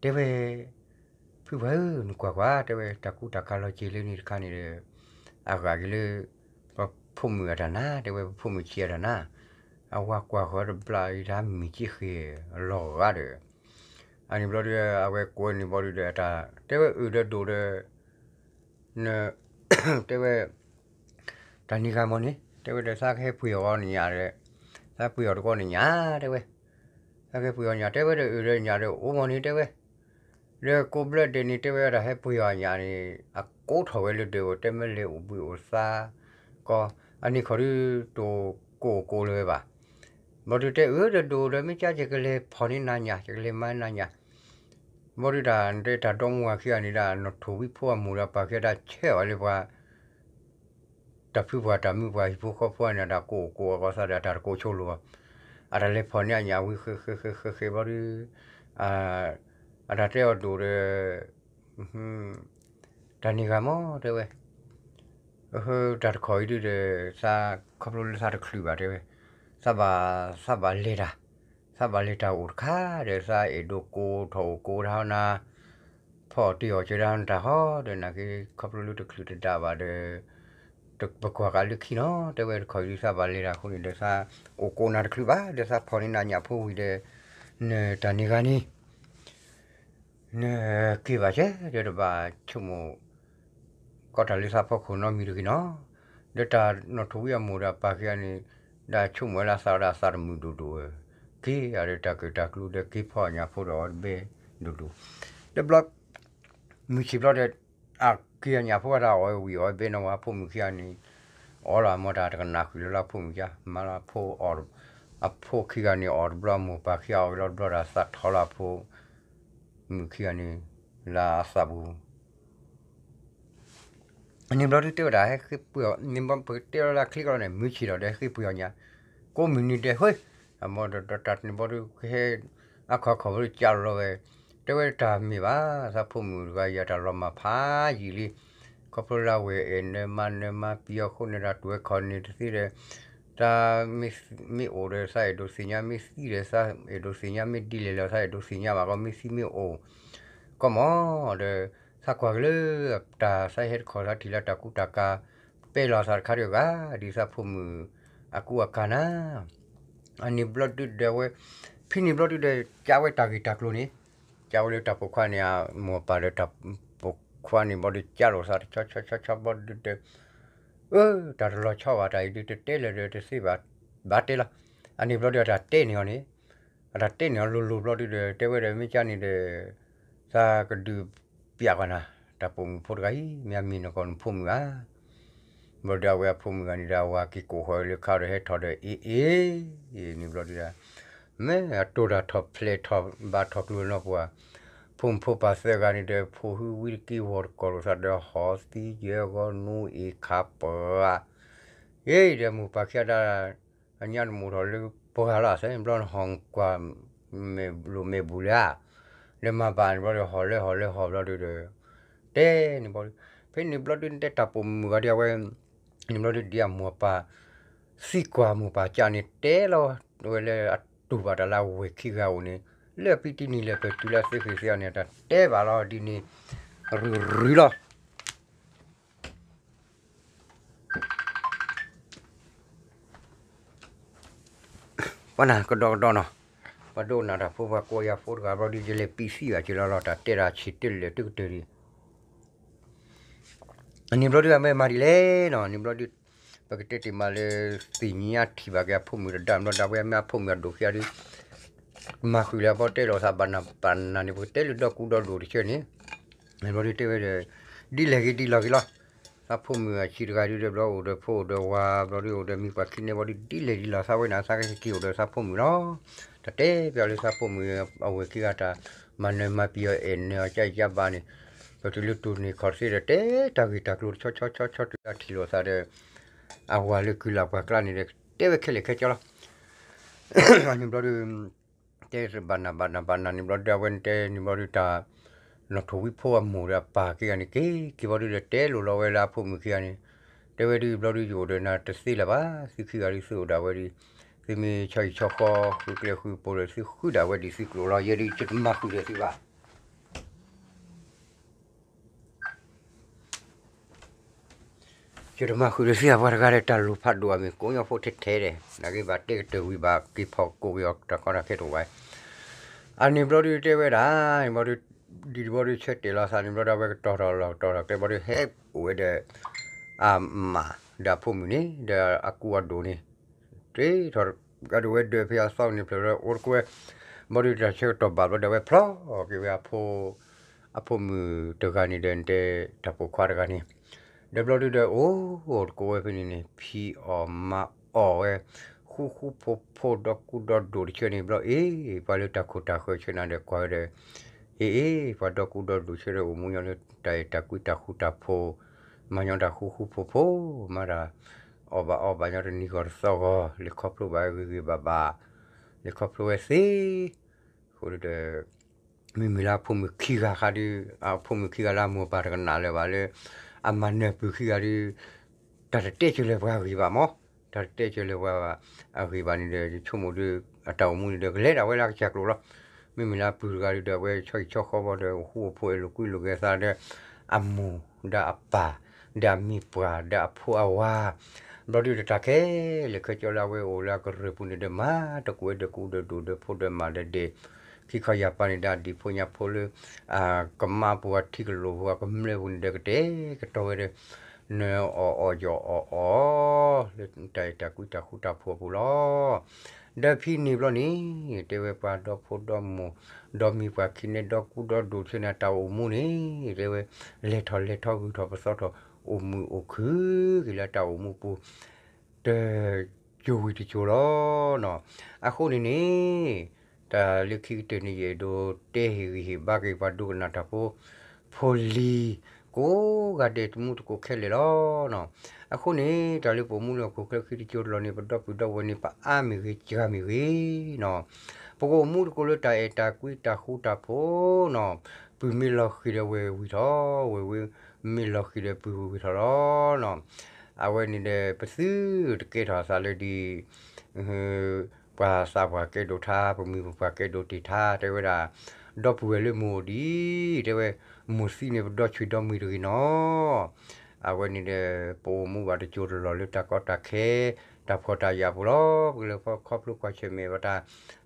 တဲဝဲ ဖုပှၢ်ဧၢ နကွၢ်ကွၢ် တဲဝဲ တၢ်ကူတၢ်ကၤလီၤစ့လၢန့ၣ်တခါန့ၣ်ဒီး အဂၤက့ၤလၢ ပဖိမုၣ်အတၢ်နါ တဲဝဲ ပဖိမုၣ်ဆံးအတၢ်နါ အဝၤကွၢ်ဃီတဘျီအံၤတၢ်မံၤက့ဃ့လီၤဂာ်ဒီး အန့ၣ်ဘျီဒုး အဝဲကွဲးန့ၣ်ဘျီဒုးဒီး အတၢ်တဲဝဲအၢၣ်ဒီးဒိၣ်ဒီး န တဲဝဲ တၢ်နံၤဂၤမ့ၢ်န့ၣ် တဲဝဲဒီး သးကဟဲပှ့ၤအီၤနညၣ်ဒီး သးပှ့ၤအီၤတကီးနညၣ် တဲဝဲ သးကဟဲပှ့ၤအီၤညၣ် တဲဝဲဒီးအၢၣ်ဒီးညၣ်ဒီးအိၣ်မ့ၢ်န့ၣ် တဲဝဲ ဒီးကိးဘျၢဒဲးန့ၣ် တဲဝဲဒၣ်ဟဲပှ့ၤအီၤညၣ်န့ၣ် အကိးထီၣ်ဝဲလၢဒၢးအိၣ် တဲမ့ၢ်လဲၤအိၣ်ဘှံးအိၣ်သါကီး အန့ၣ်ခီဒုး တကိးကိးလၢၤဝဲဘၣ်. ဘျီဒုးတဲအၢၣ်ဒီးဒိၣ်ဒီး မ့ၢ်ကၢ်ယကလဲၤဖီၣ်န့ၢ်နၤညၣ် ယကလဲၤမၤနၤညၣ် ဘျီဒုးတၢ် နတဲတၢ်ဒီမါဝၤခံဂၤန့ၣ်ဒၣ် နီၢ်ထိၣ်ဝံဖိအမိၢ်ဒီးပၢ်ခံဂၤဒၣ်ဆဲးအီၤလၢပှၤ တၢ်ဖုပှၢ်တၢ်မုၢ်ပှၢ်ဟံၣ်ဖိဃီဖိန့ၣ် တၢ်ကိးကိးအကီးသးဒီးတၢ်တကိးဆိလိာ်ဘၣ်. အတၢ်လဲၤဖီၣ်န့ၢ်အညၣ်ဝံၤဃ့ဃ့ဃ့ဃ့ဃ့ဘျီဒုး အတၢ်တဲအီၤဒိၣ်ဒီး တၢ်န့ၣ်ဂၤမ့ၢ်တဲဝဲ တၢ်တခီအံၤဒုးဒီး သးခီဖျိလၢသးတချုးဘၣ်တဲဝဲ သးဘၣ် သးဘၣ်လဲၤတၢ် သးဘၣ်လဲၤတၢ်အိၣ်တခါဒီး သးအဲၣ်ဒိးကိးထီၣ်အိၣ်ကိးတၢ်နၤ ဖီအီၣ်တ့ၢ်အီၣ်ကၢဒၣ်နတၢ်ဟီဒီး နာ်က့ခီဖျိလၢတချုးတဒၣ်ဘၣ်ဒီး ပကွၢ်ကးလၢခံနီၤ တဲဝဲတခီအံၤဒ်သးဘၣ်လဲၤတၢ်အဃိန့ၣ်ဒီး သးအိၣ်ကိးနၤတချုးဘၣ် ဒီးသးဖီၣ်န့ၢ်နၤညၣ်ဖိဝံၤဒီး နတၢ်န့ၢ်ဂၤန့ၣ် နက့ၤဘၣ်ကဲ ဒီးတဘၣ်ဆိကမိၣ် ကီတၢ်လၢသးဖီခိၣ်နီတမံၤတဂ့ၤနီၤ, ဒီးတၢ်နီၣ်ထိၣ်ဝံအမိၢ်ဒီးအပၢ်ခံဂၤန့ၣ် ဒီးဆိကမိၣ်ဝဲလၢအသးဒီးအသးတမုာ်ဒိၣ်ဒိၣ်ဧၢ, က့ၤအဒီးတၢ်ကၢၣ်တၢ်ကျူဒီးက့ၤဖီၣ်ညၣ်ဖိဒီးအီၤတဘဲဒိၣ်ဒိၣ်, ဒီးဘျီ မုၢ်ဆံးဘျီဒီး အက့ၤအညၣ်ဖိအတၢ်အီၣ်ဝံၤအီၣ်ဘဲနီၤဝဲအဖိမုၣ်ခံဂၤန့ၣ်, အီလီၤအမ့ၢ်တၢ်တကနၣ်ဃုာ်လၢလၢအဖိမုၣ်ကါ မၤလီၤဖိအီၣ်, အဖိခံဂၤန့ၣ်အီၣ်တဘျီအမိၢ်ပၢ်ခံဂၤအီၣ်ဝံၤလီၤတဘျီဒီးသးထီၣ်လီၤအဖိ မုၣ်ခံဂၤန့ၣ် လၢအသးပူၤ န့ၣ်ဘျီဒုတဲဝဲဒၣ်ဟဲဃ့ပှ့ၤအီၤ န့ၣ်ဘျီပကတဲလီၤလၢချ့ကီးန့ၣ် မုၢ်ဆံးလီၤဒီးဟဲဃ့ပှ့ၤအီၤညါ, ကိးမုၢ်နံၤဒဲး ဟ့, အမ့ၢ်ဒီးတၢ်န့ၣ်ဘျီဒုကဟဲ, အခီခီၣ်ဘျီဒုကၢ်လီၤဝဲ, တဲဝဲတၢ်မ့ၢ်ဘၣ်, သးဖိမုၣ်တဂၤယၤတၢ်လီၤမၢ်ဖးယံာ်လံ, ခီဖျိလၢအဝဲၢ်အဲၣ်နၢမါနၢမါပံၤအီၤအဃိန့ၣ်ဒီး တုၤဝဲခီၣ်န့ၣ်တသ့ဒီး, တၢ်မ့ၢ်အိၣ်ဒီး သးအဲၣ်ဒိးသ့ၣ်ညါ, မ့ၢ်သံဒီး သးအဲၣ်ဒိးသ့ၣ်ညါ, မ့ၢ်ဒ်လဲၣ်လီၤ သးအဲၣ်ဒိးသ့ၣ်ညါဘၣ်ကီး, မ့ၢ်သံမ့ၢ်အိၣ် ကီမီၤဒီး သးကွၢ်က့ၤလၢ တၢ်သးဟဲတခီၣ်သးထံၣ်လၢတၢ်ကူတၢ်ကၤ ပဲလီၤသးတခါဒီးဂၤ ဒ်သးဖိမုၣ်အကူအကၤနၤ, အန့ၣ်ဘျီဒုဒီးဝဲ, ဖဲန့ၣ်ဘျီဒုဒီး ကးဝဲတၢ်ဂ့ၢ်တၢ်ကျိၤန့ၣ်, ကးဝဲလၢတၢ်ပိာ်ခွါန့ၣ် အမိၢ်အပၢ်ဒီးတၢ်ပိာ်ခွါန့ၣ်ဘျီဒု ကးလိာ်သးတဆီဆီဆီဆီဘျီဒုဒီး, အၢ တၢ်တလီၤဆီဘၣ် တၢ်အံၤဒုတတဲလၢၤဒီးတသ့ဘၣ်, ဘၣ်တဲလီၤ, အန့ၣ်ဘျီဒုအတၢ်တဲန့ၢ်အီၤန့ၣ်, အတၢ်တဲန့ၢ်အီၤလိၤလိၤဘျီဒုဒီး တဲဝဲဒီး မ့ၢ်ကါန့ၣ်ဒီး သးကဒုးပျးကွၢ်နၤ, တၢ်ပိာ်မုၣ်ဖိတဂၤအံၤ မ့ၢ်အမံၤနကီၢ်နဖိမုၣ်ဧါ, ဘျီဒုအဝဲအဖိမုၣ်ဂၤန့ၣ်ဒီး အဝၤက့ၤကိးဃီၤလၢခါဒီးဟဲထီၣ်ဒီး အ့ၣ်အ့ၣ်, န့ၣ်ဘျီဒုဒီး မ့ၢ်အတိၢ်တၢ်ထီၣ်ဖျဲးထီၣ်ဘါထီၣ်ကျိၤနီၢ်ပှၤ, ဖိမုၣ်ဖိပၢ်သၢဂၤန့ၣ်ဒီး ဖိဟုဝံတက့ၢ်ဝီၤတကီၢ်လိာ်သးဒီး ဟီသံယဲၢ်ဂီၤနူအ့ၣ်ခးပှၤ, အ့ၣ်ဒီးမိၢ်ပၢ်ခံဂၤဒၣ် အညါတမူထီၣ်လၢပှၤလီၤအသးန့ၣ်ဘျီ နဟီၣ်ကွၢ် မ့ၢ်လိာ်မ့ၢ်ဘူးလၢဧါ, လၢမၤဘၣ်န့ၣ်ဘျီဒီး ဟီၣ်လၢဟီၣ်လၢဟီၣ်ဘျီဒုဒီး, တဲန့ၣ်ဘျီဒု, ဖဲန့ၣ်ဘျီဒုတဲတၢ်ပိာ်မုၣ်ဂၤဒ်အဝဲ, န့ၣ်ဘျီဒုဒ်အမိၢ်အပၢ်, သံကွၢ်မိၢ်ပၢ်ကၢ်န့ၣ် တဲလီၤဝဲလၢအတူၢ်ဘၣ်တၢ်လၢအဝဲၢ်ခံဂၤအိၣ်န့ၣ်, လၢအပံတံနံၤလၢပတုၤလၢအသ့ဃ့ၢ်သ့အီၤန့ၣ် တၢ်တဲဘၣ်လီၤဒ်န့ၣ်, ရုၢ်ရုၢ်လီၤ ပှၤနၤကဒီကဒီနီၤ, ပှၤဒိကနၣ်တၢ်ဖိပှၤကိးယၤဖိတဂၤဘျီဒု ယလဲၤပံသံဘၣ်က့ၤလီၤလီၤ တၢ်တဲတၢ်ဆံးတလၢာ်တကတၢၢ်ဒံး, အန့ၣ်ဘျီဒုအမ့ၢ်မၤဒ်လဲၣ်နီၤ, န့ၣ်ဘျီဒု, ပကတဲတ့ၢ်မးလၢ သ့ၣ်ညါထံၣ်ဘၣ်က့ၤအဖိမုၣ်တဒါဘျီဒု အဝဲမ့ၢ်အဖိမုၣ်အဒိၣ်ခံဂၤဒု မၤဃုာ်လၢအဘီတဲလိာ်သးဘၣ်နၤဘၣ်နၤန့ၣ် ပကတဲလၢဒီကူဒီဒိၣ်တဆၢန့ၣ်, ဘျီဒုတဲဝဲဒီး, ဒ်လဲၣ်ဂ့ၤဒ်လီၤဂ့ၤလီၤ, သးဖိမုၣ်အဆံးတဂၤဒုဒီး ဘျီအိၣ်ဒီးဖိအိၣ်ဒီးဝၤ ဘျီဒုအိၣ်ဒီးမံၤပှၤခံန့ၣ်ဘျီဒု ဒ်လဲၣ်ဒ်လီၤသးဝဲန့ၣ် သးကဟဲက့ၤအိၣ်ဒီးသးဖိမုၣ်လီၤ, တၢ်တဲပျီလၢသးဖိမုၣ်အဝဲၢ်ခံဂၤတၢ်, မၤနၢၤမၤပံၤအီၤအဲၣ်နၢၤအီၤကၢ်ယါဘၣ်န့ၣ်, ပတုၤလၢတိၢ်န့ၢ်ခီၣ်တသ့ဒီး တဲတၢ်ဂ့ၢ်တၢ်ကျိၤတဆီဆီဆီဆီတုၤလၢအထံၣ်လိာ်သးဒီး, အဝၤလၢကုၢ်လၢ်ပှၤကျါန့ၣ်ဒီး တဲဝဲခဲလၢာ်ခဲဆ့လီၤ န့ၣ်ဘျီဒု, တဲဘၣ်နၤဘၣ်နၤဘၣ်နၤန့ၣ်ဘျီဒု အဝဲန့ၣ်တဲန့ၣ်ဘျီဒုတၢ်, နီၣ်ထိၣ်ဝံဖိအမိၢ်ဒီးအပၢ်ခံဂၤန့ၣ် က့ၤက့ၤဘျီဒုဒီး တဲလိာ်လီၤဝဲလၢအဖိမုၣ်ခံဂၤန့ၣ်, တဲဝဲဒုဘျီဒု ယအိၣ်ဒီးနၤတသ့လၢၤဘၣ်, သုခံဂၤဒုသုအိၣ်ဒၣ်ဝဲဒု, သုမ့ၢ်ဆီဟံၣ်ဆီဃီ ဃုကျဲဃုပိၤဒီး သုဃုဒၣ်ဝဲဒ်သုကျိၤလီၤ, ယဲဒုယတမၤဃုာ်ဒီးသုဘၣ် ယတမၤဃုာ်ဒီးသုဧါ ပှၤတဂၤဒီး တၢ်လိၣ်ဖးဒိၣ်အမ့ၢ်ကိးညီဖိထဲထဲဒီး နာ်က့ဘၣ်တဲကတၢၢ်ဝံၤဘၣ်က့ၤဖီၣ်ကိးက့ၤအီၤတၢ်ကီတၢ်ခဲတအိၣ်ဘၣ်, အန့ၣ်ဘျီဒုတဲဝဲဒၣ်, ဘျီဒု, ဒ်ဘျီဒုဆၢတဲာ်လီၤသးန့ၣ်ဘျီဒု အဝဲကတီၤထီၣ်လီၤကတီၤထီၣ်ကျဲဘျီဒု ဟဲအိၣ်ဝဲဒီး, အမး, ဒီးအဖိမုၣ်န့ၣ် ဒီးအကူအဒိၣ်န့ၣ်, တ့ထီၣ်ကဒီးဝဲဒၢးဖဲအသီန့ၣ်ဖျၢၣ်လၢအိၣ်တကိးဝဲ, ဘျီဒုတၢ်ဆၢကတီၢ်ဘၣ်ဘျီဒီး အဝဲဖျီက့ၤဝဲအဖိ အဖိမုၣ်တဂၤန့ၣ်ဒီး နတဲတၢ်ပိာ်ခွါတဂၤန့ၣ်, ဒီးဘျီဒုဒီးအိၣ်တကိးဝဲဖဲန့ၣ်န့ၣ် ဖံးအီၣ်မၤအီၣ်ဝဲ, ဃူဃူဖိးဖိးဒီကူဒီဒိၣ်တဆၢန့ၣ်ဘျီ အ့ၣ် ပှၤလၢတၢ်ခိၣ်တၢ်ဃၢၤဆၢနၤဒီးကွၢ်ဝဲဒီး, အ့ၣ် အ့ၣ် ပှၤဒီကူဒီဒိၣ်ဆၢဒီးအိၣ်မူညီလၢတၢ်အဲၣ်တၢ်ကွံတၢ်ဃူတၢ်ဖိး, မၤညီတၢ်ဃူဃူဖိးဖိး, မၤတၢ်အီၣ်ဘၣ်အီဘၣ်ညီတနံၤဂီၤတသီဂီၤ, လဲၤခီဖျိဘၣ်ဂ့ၤဂ့ၤဘၣ်ဘၣ်, လဲၤခီဖျိဝဲသ့ အဃိဒီး မ့မ့ၢ်လၢအဖိမုၣ်ခံဂၤခါဒု, အဖိမုၣ်ခံဂၤလၢအမိၢ်အပၢ်တကနၣ်လၢၤဘၣ်လၢ အမၤနၢၤပုၢ်ခံဂၤဒု, တၢ်တတဲစၢၤလၢၤပှၤအဂ့ၢ်ဘၣ်မး, တၢ်တတဲစၢၤလၢၤပှၤအဂ့ၢ်ဘၣ်န့ၣ်ဒီး ယဆိကမိၣ်ဒု အတၢ်အိၣ်မူန့ၣ်ဒီး ကလဲၤဒၣ်ဝဲလၢအကစၢ်ကျိာ်လီၤ. မ့မ့ၢ်လၢအပုၢ်တဂၤဒီး အဝဲဆီဟံၣ်ဆီဃီဘၣ်ဒီး အိၣ်ဃူအိၣ်ဖိး အဲၣ်လိာ်ကွံလိာ်က့ၤသးဒီး အမိၢ်ဒီးအပၢ် ဒီးအမံၤပှၢ်ဒီးအဖိအဝၤ ဘျီဒုးဒီးတၢ်ခဲလၢာ်ခဲဆ့လၢအဝဲအိၣ်လၢအကရၢၢ်ပူၤန့ၣ်ဒီး မၤတကူၣ်ဝဲဒီးကူဒီးဒိၣ်ဒီးဖိဒီးမါဒီးဒဲး ခံခီယၢ်ပၤန့ၣ်ဒီး အဒံၣ်ဖိညါဖိလၢ ကမါပူၤအထံကလိာ်ပူၤအကမျၢၢ်ပူၤန့ၣ်ဒီး ကတဲာ်ကတီၤဝဲဒီး နအီၣ်အီၣ်ယီၣ်အီၣ်အီၣ် လၢတၢ်အဲၣ်တၢ်ကွံတၢ်ဃူတၢ်ဖိးအပူၤလီၤ. ဒီးဖဲန့ၣ်ဘျီန့ၣ် တဲဝဲပှၤဒီဖိဒီမိၢ် ဒီမံၤပှၢ်ခံန့ၣ် ဒီကူဒီဒိၣ်ဆၢန့ၣ် အတၢ်အိၣ်မူန့ၣ် တဲဝဲ လဲၤထီၣ်လဲၤထီ ဂုၤထီၣ်ပသီထီၣ် အိၣ်မုာ်အိၣ်ခုၣ်က့ၤလၢတၢ်အိၣ်မူပူၤ တစိၤဝံၤတစိၤလီၤနီၤ. အဃိန့ၣ်န့ၣ် တၢ်လၢခံကတၢၢ်န့ၣ် ယအဲၣ်ဒိးတဲဟ့ၣ်ဂံၢ်ဟ့ၣ်ဘါက့ၤပှၤဒိကနၣ်တၢ်ဖိ ဖိလံၤ ကိးဂၤဒဲးတမူတကိးခဲလၢာ်လီၤနီၤ. အဃိန့ၣ် တၢ်လၢပအိၣ်မူလၢဟီၣ်ခိၣ်ချၢခံတစိၤတလီၢ်န့ၣ် ပဒီပုၢ်ဒီဝဲၢ်န့ၣ် ပအါမ့ၢ်ဂ့ၤ စှၤမ့ၢ်ဂ့ၤနီၤ ပကအိၣ်မူတကိးလၢတၢ်အဲၣ်တၢ်ကွံတၢ်ဃူတၢ်ဖိးနီၤ ပုၢ်မ့ၢ်လီၤဃံၤဒီးဝဲၢ်ဝံၢ်ထီၣ် ဝဲၢ်ဝဲမ့ၢ်လီၤဃံၤဒီးပုၢ်ဝံၢ်ထီၣ်လီၤနီၤ. အဝဲန့ၣ်ဒီး ပသုတကဲထီၣ်အသးလၢဒ် ပှၤသးပှၢ်ကဲဒိၣ်ထါ ပမှံၤပပှၢ်ကဲဒိၣ်တ့ၢ်ထါ တဲဝဲဒၣ် ဒီပုၢ်ဝဲၢ်လၢမိၢ်အိၣ်ဒံး တဲဝဲ မိၢ်သံန့ၣ် ပဒီဆွ့ၣ်ဒီမုၢ်တဂ့ၤနီၤ. အဝဲန့ၣ်ဒီး ပအိၣ်မူဘၣ်တစိၤတလီၢ်လၢတၢ်ကီတၢ်ခဲ တၢ်ဖှီၣ်တၢ်ယာ်ပူၤလီၤ. ပကလဲၤခီဖျိကွၢ်ဆၢၣ်မဲာ်ဘၣ်တၢ်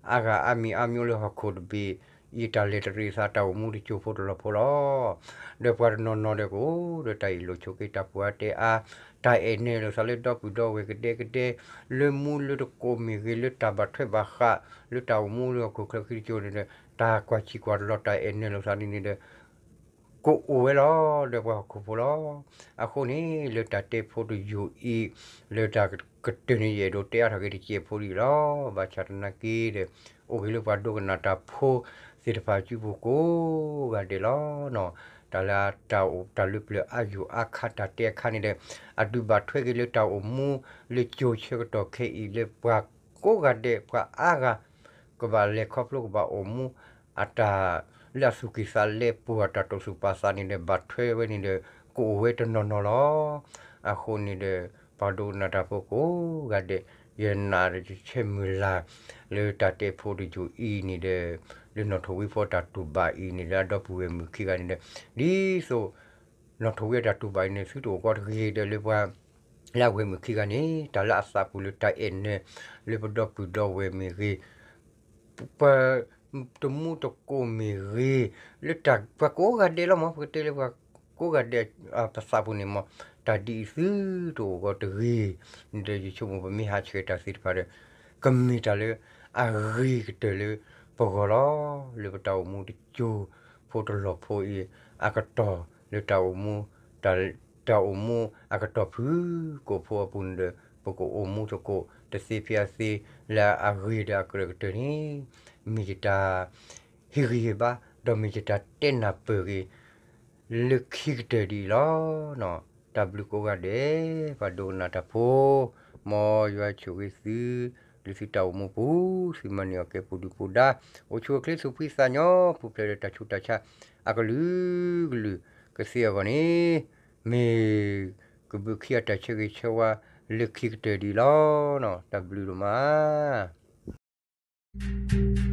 အါဂၤအါမံၤအါမံၤအိၣ်လၢဟီၣ်ခိၣ်တဘ့ၣ် ယတၢ်လဲၤတရံးသးတၢ်အိၣ်မူတစိၤဖိတလီၢ်ဖိလီၤ. ဒီးပှၤတနီၤနီၤဒီးကအိၣ်ဒီးတၢ်အ့ၣ်လိာ်ဆိးက့ တၢ်ပှၢ်တဲအါ တၢ်အဲၣ်နၢၤလိာ်သးလၢဒီပုၢ်ဒီဝဲၢ်ကဒဲကဒဲ လၢမူလၢတကိးမ့ၢ်ဂ့ၤ လၢတၢ်ဘၣ်ထွဲဘၣ်ဃး လၢတၢ်အိၣ်မူလၢဟီၣ်ခိၣ်ချၢခံတစိၤန့ၣ်ဒီး တၢ်ကွၢ်ဆံးကွၢ်တလီၤ တၢ်အဲၣ်နၢၤလိာ်သးန့ၣ်န့ၣ်ဒီး ကအိၣ်ဝဲလီၤ. ဒီးပှၤဟီၣ်ခိၣ်ဖိလီၤ. အဃိန့ၣ် လၢတၢ်တဲဖိတယုၢ်အံၤ လၢတၢ်ကတၢၢ်န့ၣ် ယအဲၣ်ဒိးတဲအါထီၣ်က့ၤတစဲးဖိဒ်အံၤလီၤ. ဘၣ်ဆၣ်သနာ်က့ဒီး အိၣ်ဂ့ၤလၢပှၤဒိကနၣ်တၢ်ဖိသ့ၣ်တဖၣ်အစုပူၤကိးဂၤဒဲးလီၤနီၤ. တၢ်လၢတၢ်အိၣ်တၢ်လၢပျၢၤအါယိာ်အါခါ တၢ်တဲအခါန့ၣ်ဒီး အဒုးဘၣ်ထွဲက့ၤလၢတၢ်အိၣ်မူ လၢကၠိဆၢကတီၢ်ခဲအံၤ လၢပှၤကိးဂၤဒဲး ပှၤအါဂၤ ကဘၣ်လဲၤခီဖျိကဘၣ်အိၣ်မူ အတၢ်လၢအသူၣ်ကံၢ်သးလဲပူၤ အတၢ်တိာ်သူၣ်ပာ်သးန့ၣ်ဒီး ဘၣ်ထွဲဝဲန့ၣ်ဒီး ကအိၣ်ဝဲတနီၤနီၤလီၤ. အဃိန့ၣ်ဒီး ပှၤဒိကနၣ်တၢ်ဖိကိးဂၤဒဲး ယနာ်ဒီးယဆၢမုၢ်လၢ် လၢတၢ်တဲဖိတယုၢ်အံၤန့ၣ်ဒီး လၢနီၣ်ထိၣ်ဝံဖိတၢ်တူၢ်ဘၣ်အံၤန့ၣ် လၢအဒီပုၢ်ဝဲၢ်မုၣ်ခံဂၤန့ၣ်ဒီး ဒ်သိး နီၣ်ထိၣ်ဝံအတၢ်တူၢ်ဘၣ်အံၤန့ၣ် သုတအိၣ်ကီတဂ့ၤဒီး လၢပှၤ လၢအဝဲၢ်မုၣ်ခံဂၤန့ၣ် တၢ်လၢအသးပူၤလၢတၢ်အဲၣ်နၢၤ လၢပဒီပုၢ်ဒီဝဲၢ်မ့ၢ်ဂ့ၤ ပှၤတမူတကိးမ့ၢ်ဂ့ၤ လၢတၢ်ပှၤကိးဂၤဒဲးလီၤမး ပကတဲလၢပှၤကိးဂၤဒဲး ပသးပူၤန့ၣ်မး တၢ်ဒ်အံၤသုတအိၣ်ကီတဂ့ၤ ဒီးယဆိကမိၣ်ပမ့ၢ်ဟးဆှဲးတၢ်သ့ၣ်တဖၣ်ဒီး ကမ့ၢ်တၢ်လၢအဂ့ၤကတၢၢ်လၢပဂီၢ်လီၤ. လၢပတၢ်အိၣ်မူတစိၤဖိတလီၢ်ဖိအံၤ အကတီၢ်လၢတၢ်အိၣ်မူ တၢ်အိၣ်မူအကတီၢ်ဖုၣ်ကိာ်ဖိအပူၤန့ၣ်ဒီး ပကအိၣ်မူသကိးတသ့ဖဲအသ့ လၢအဂ့ၤဒီးအကြၢးကတၢၢ်န့ၣ် မ့ၢ်ယတၢ်ဟ့ၣ်ဂံၢ်ဟ့ၣ်ဘါ ဒီးမ့ၢ်ယတၢ်တဲနၢ်ပၢၢ်ဂ့ၤ လၢခံကတၢၢ်ဒ်အံၤလီၤ. တၢ်ဘျုးကိးဂၤဒဲး ပှၤဒိကနၣ်တၢ်ဖိ မ်ယွၤဆိၣ်ဂ့ၤသု လၢသုတၢ်အိၣ်မူပူၤ သုမၤန့ၢ်အီၣ်ကဲပူၤဒုၣ်ပူၤဒါ အိၣ်ဆူၣ်အိၣ်ချ့သူၣ်ဖှံသးညီ ပူၤဖျဲးဒီးတၢ်ဆူးတၢ်ဆါ အကလုာ်ကလုာ်ကသ့အဂီၢ်န့ၣ် မ့ၢ်ကဘုးခံအတၢ်ဆၢဂ့ၤဆၢဝါ လၢခံကတၢၢ်ဒ်အံၤလီၤ. တၢ်ဘျုးဒိၣ်မး.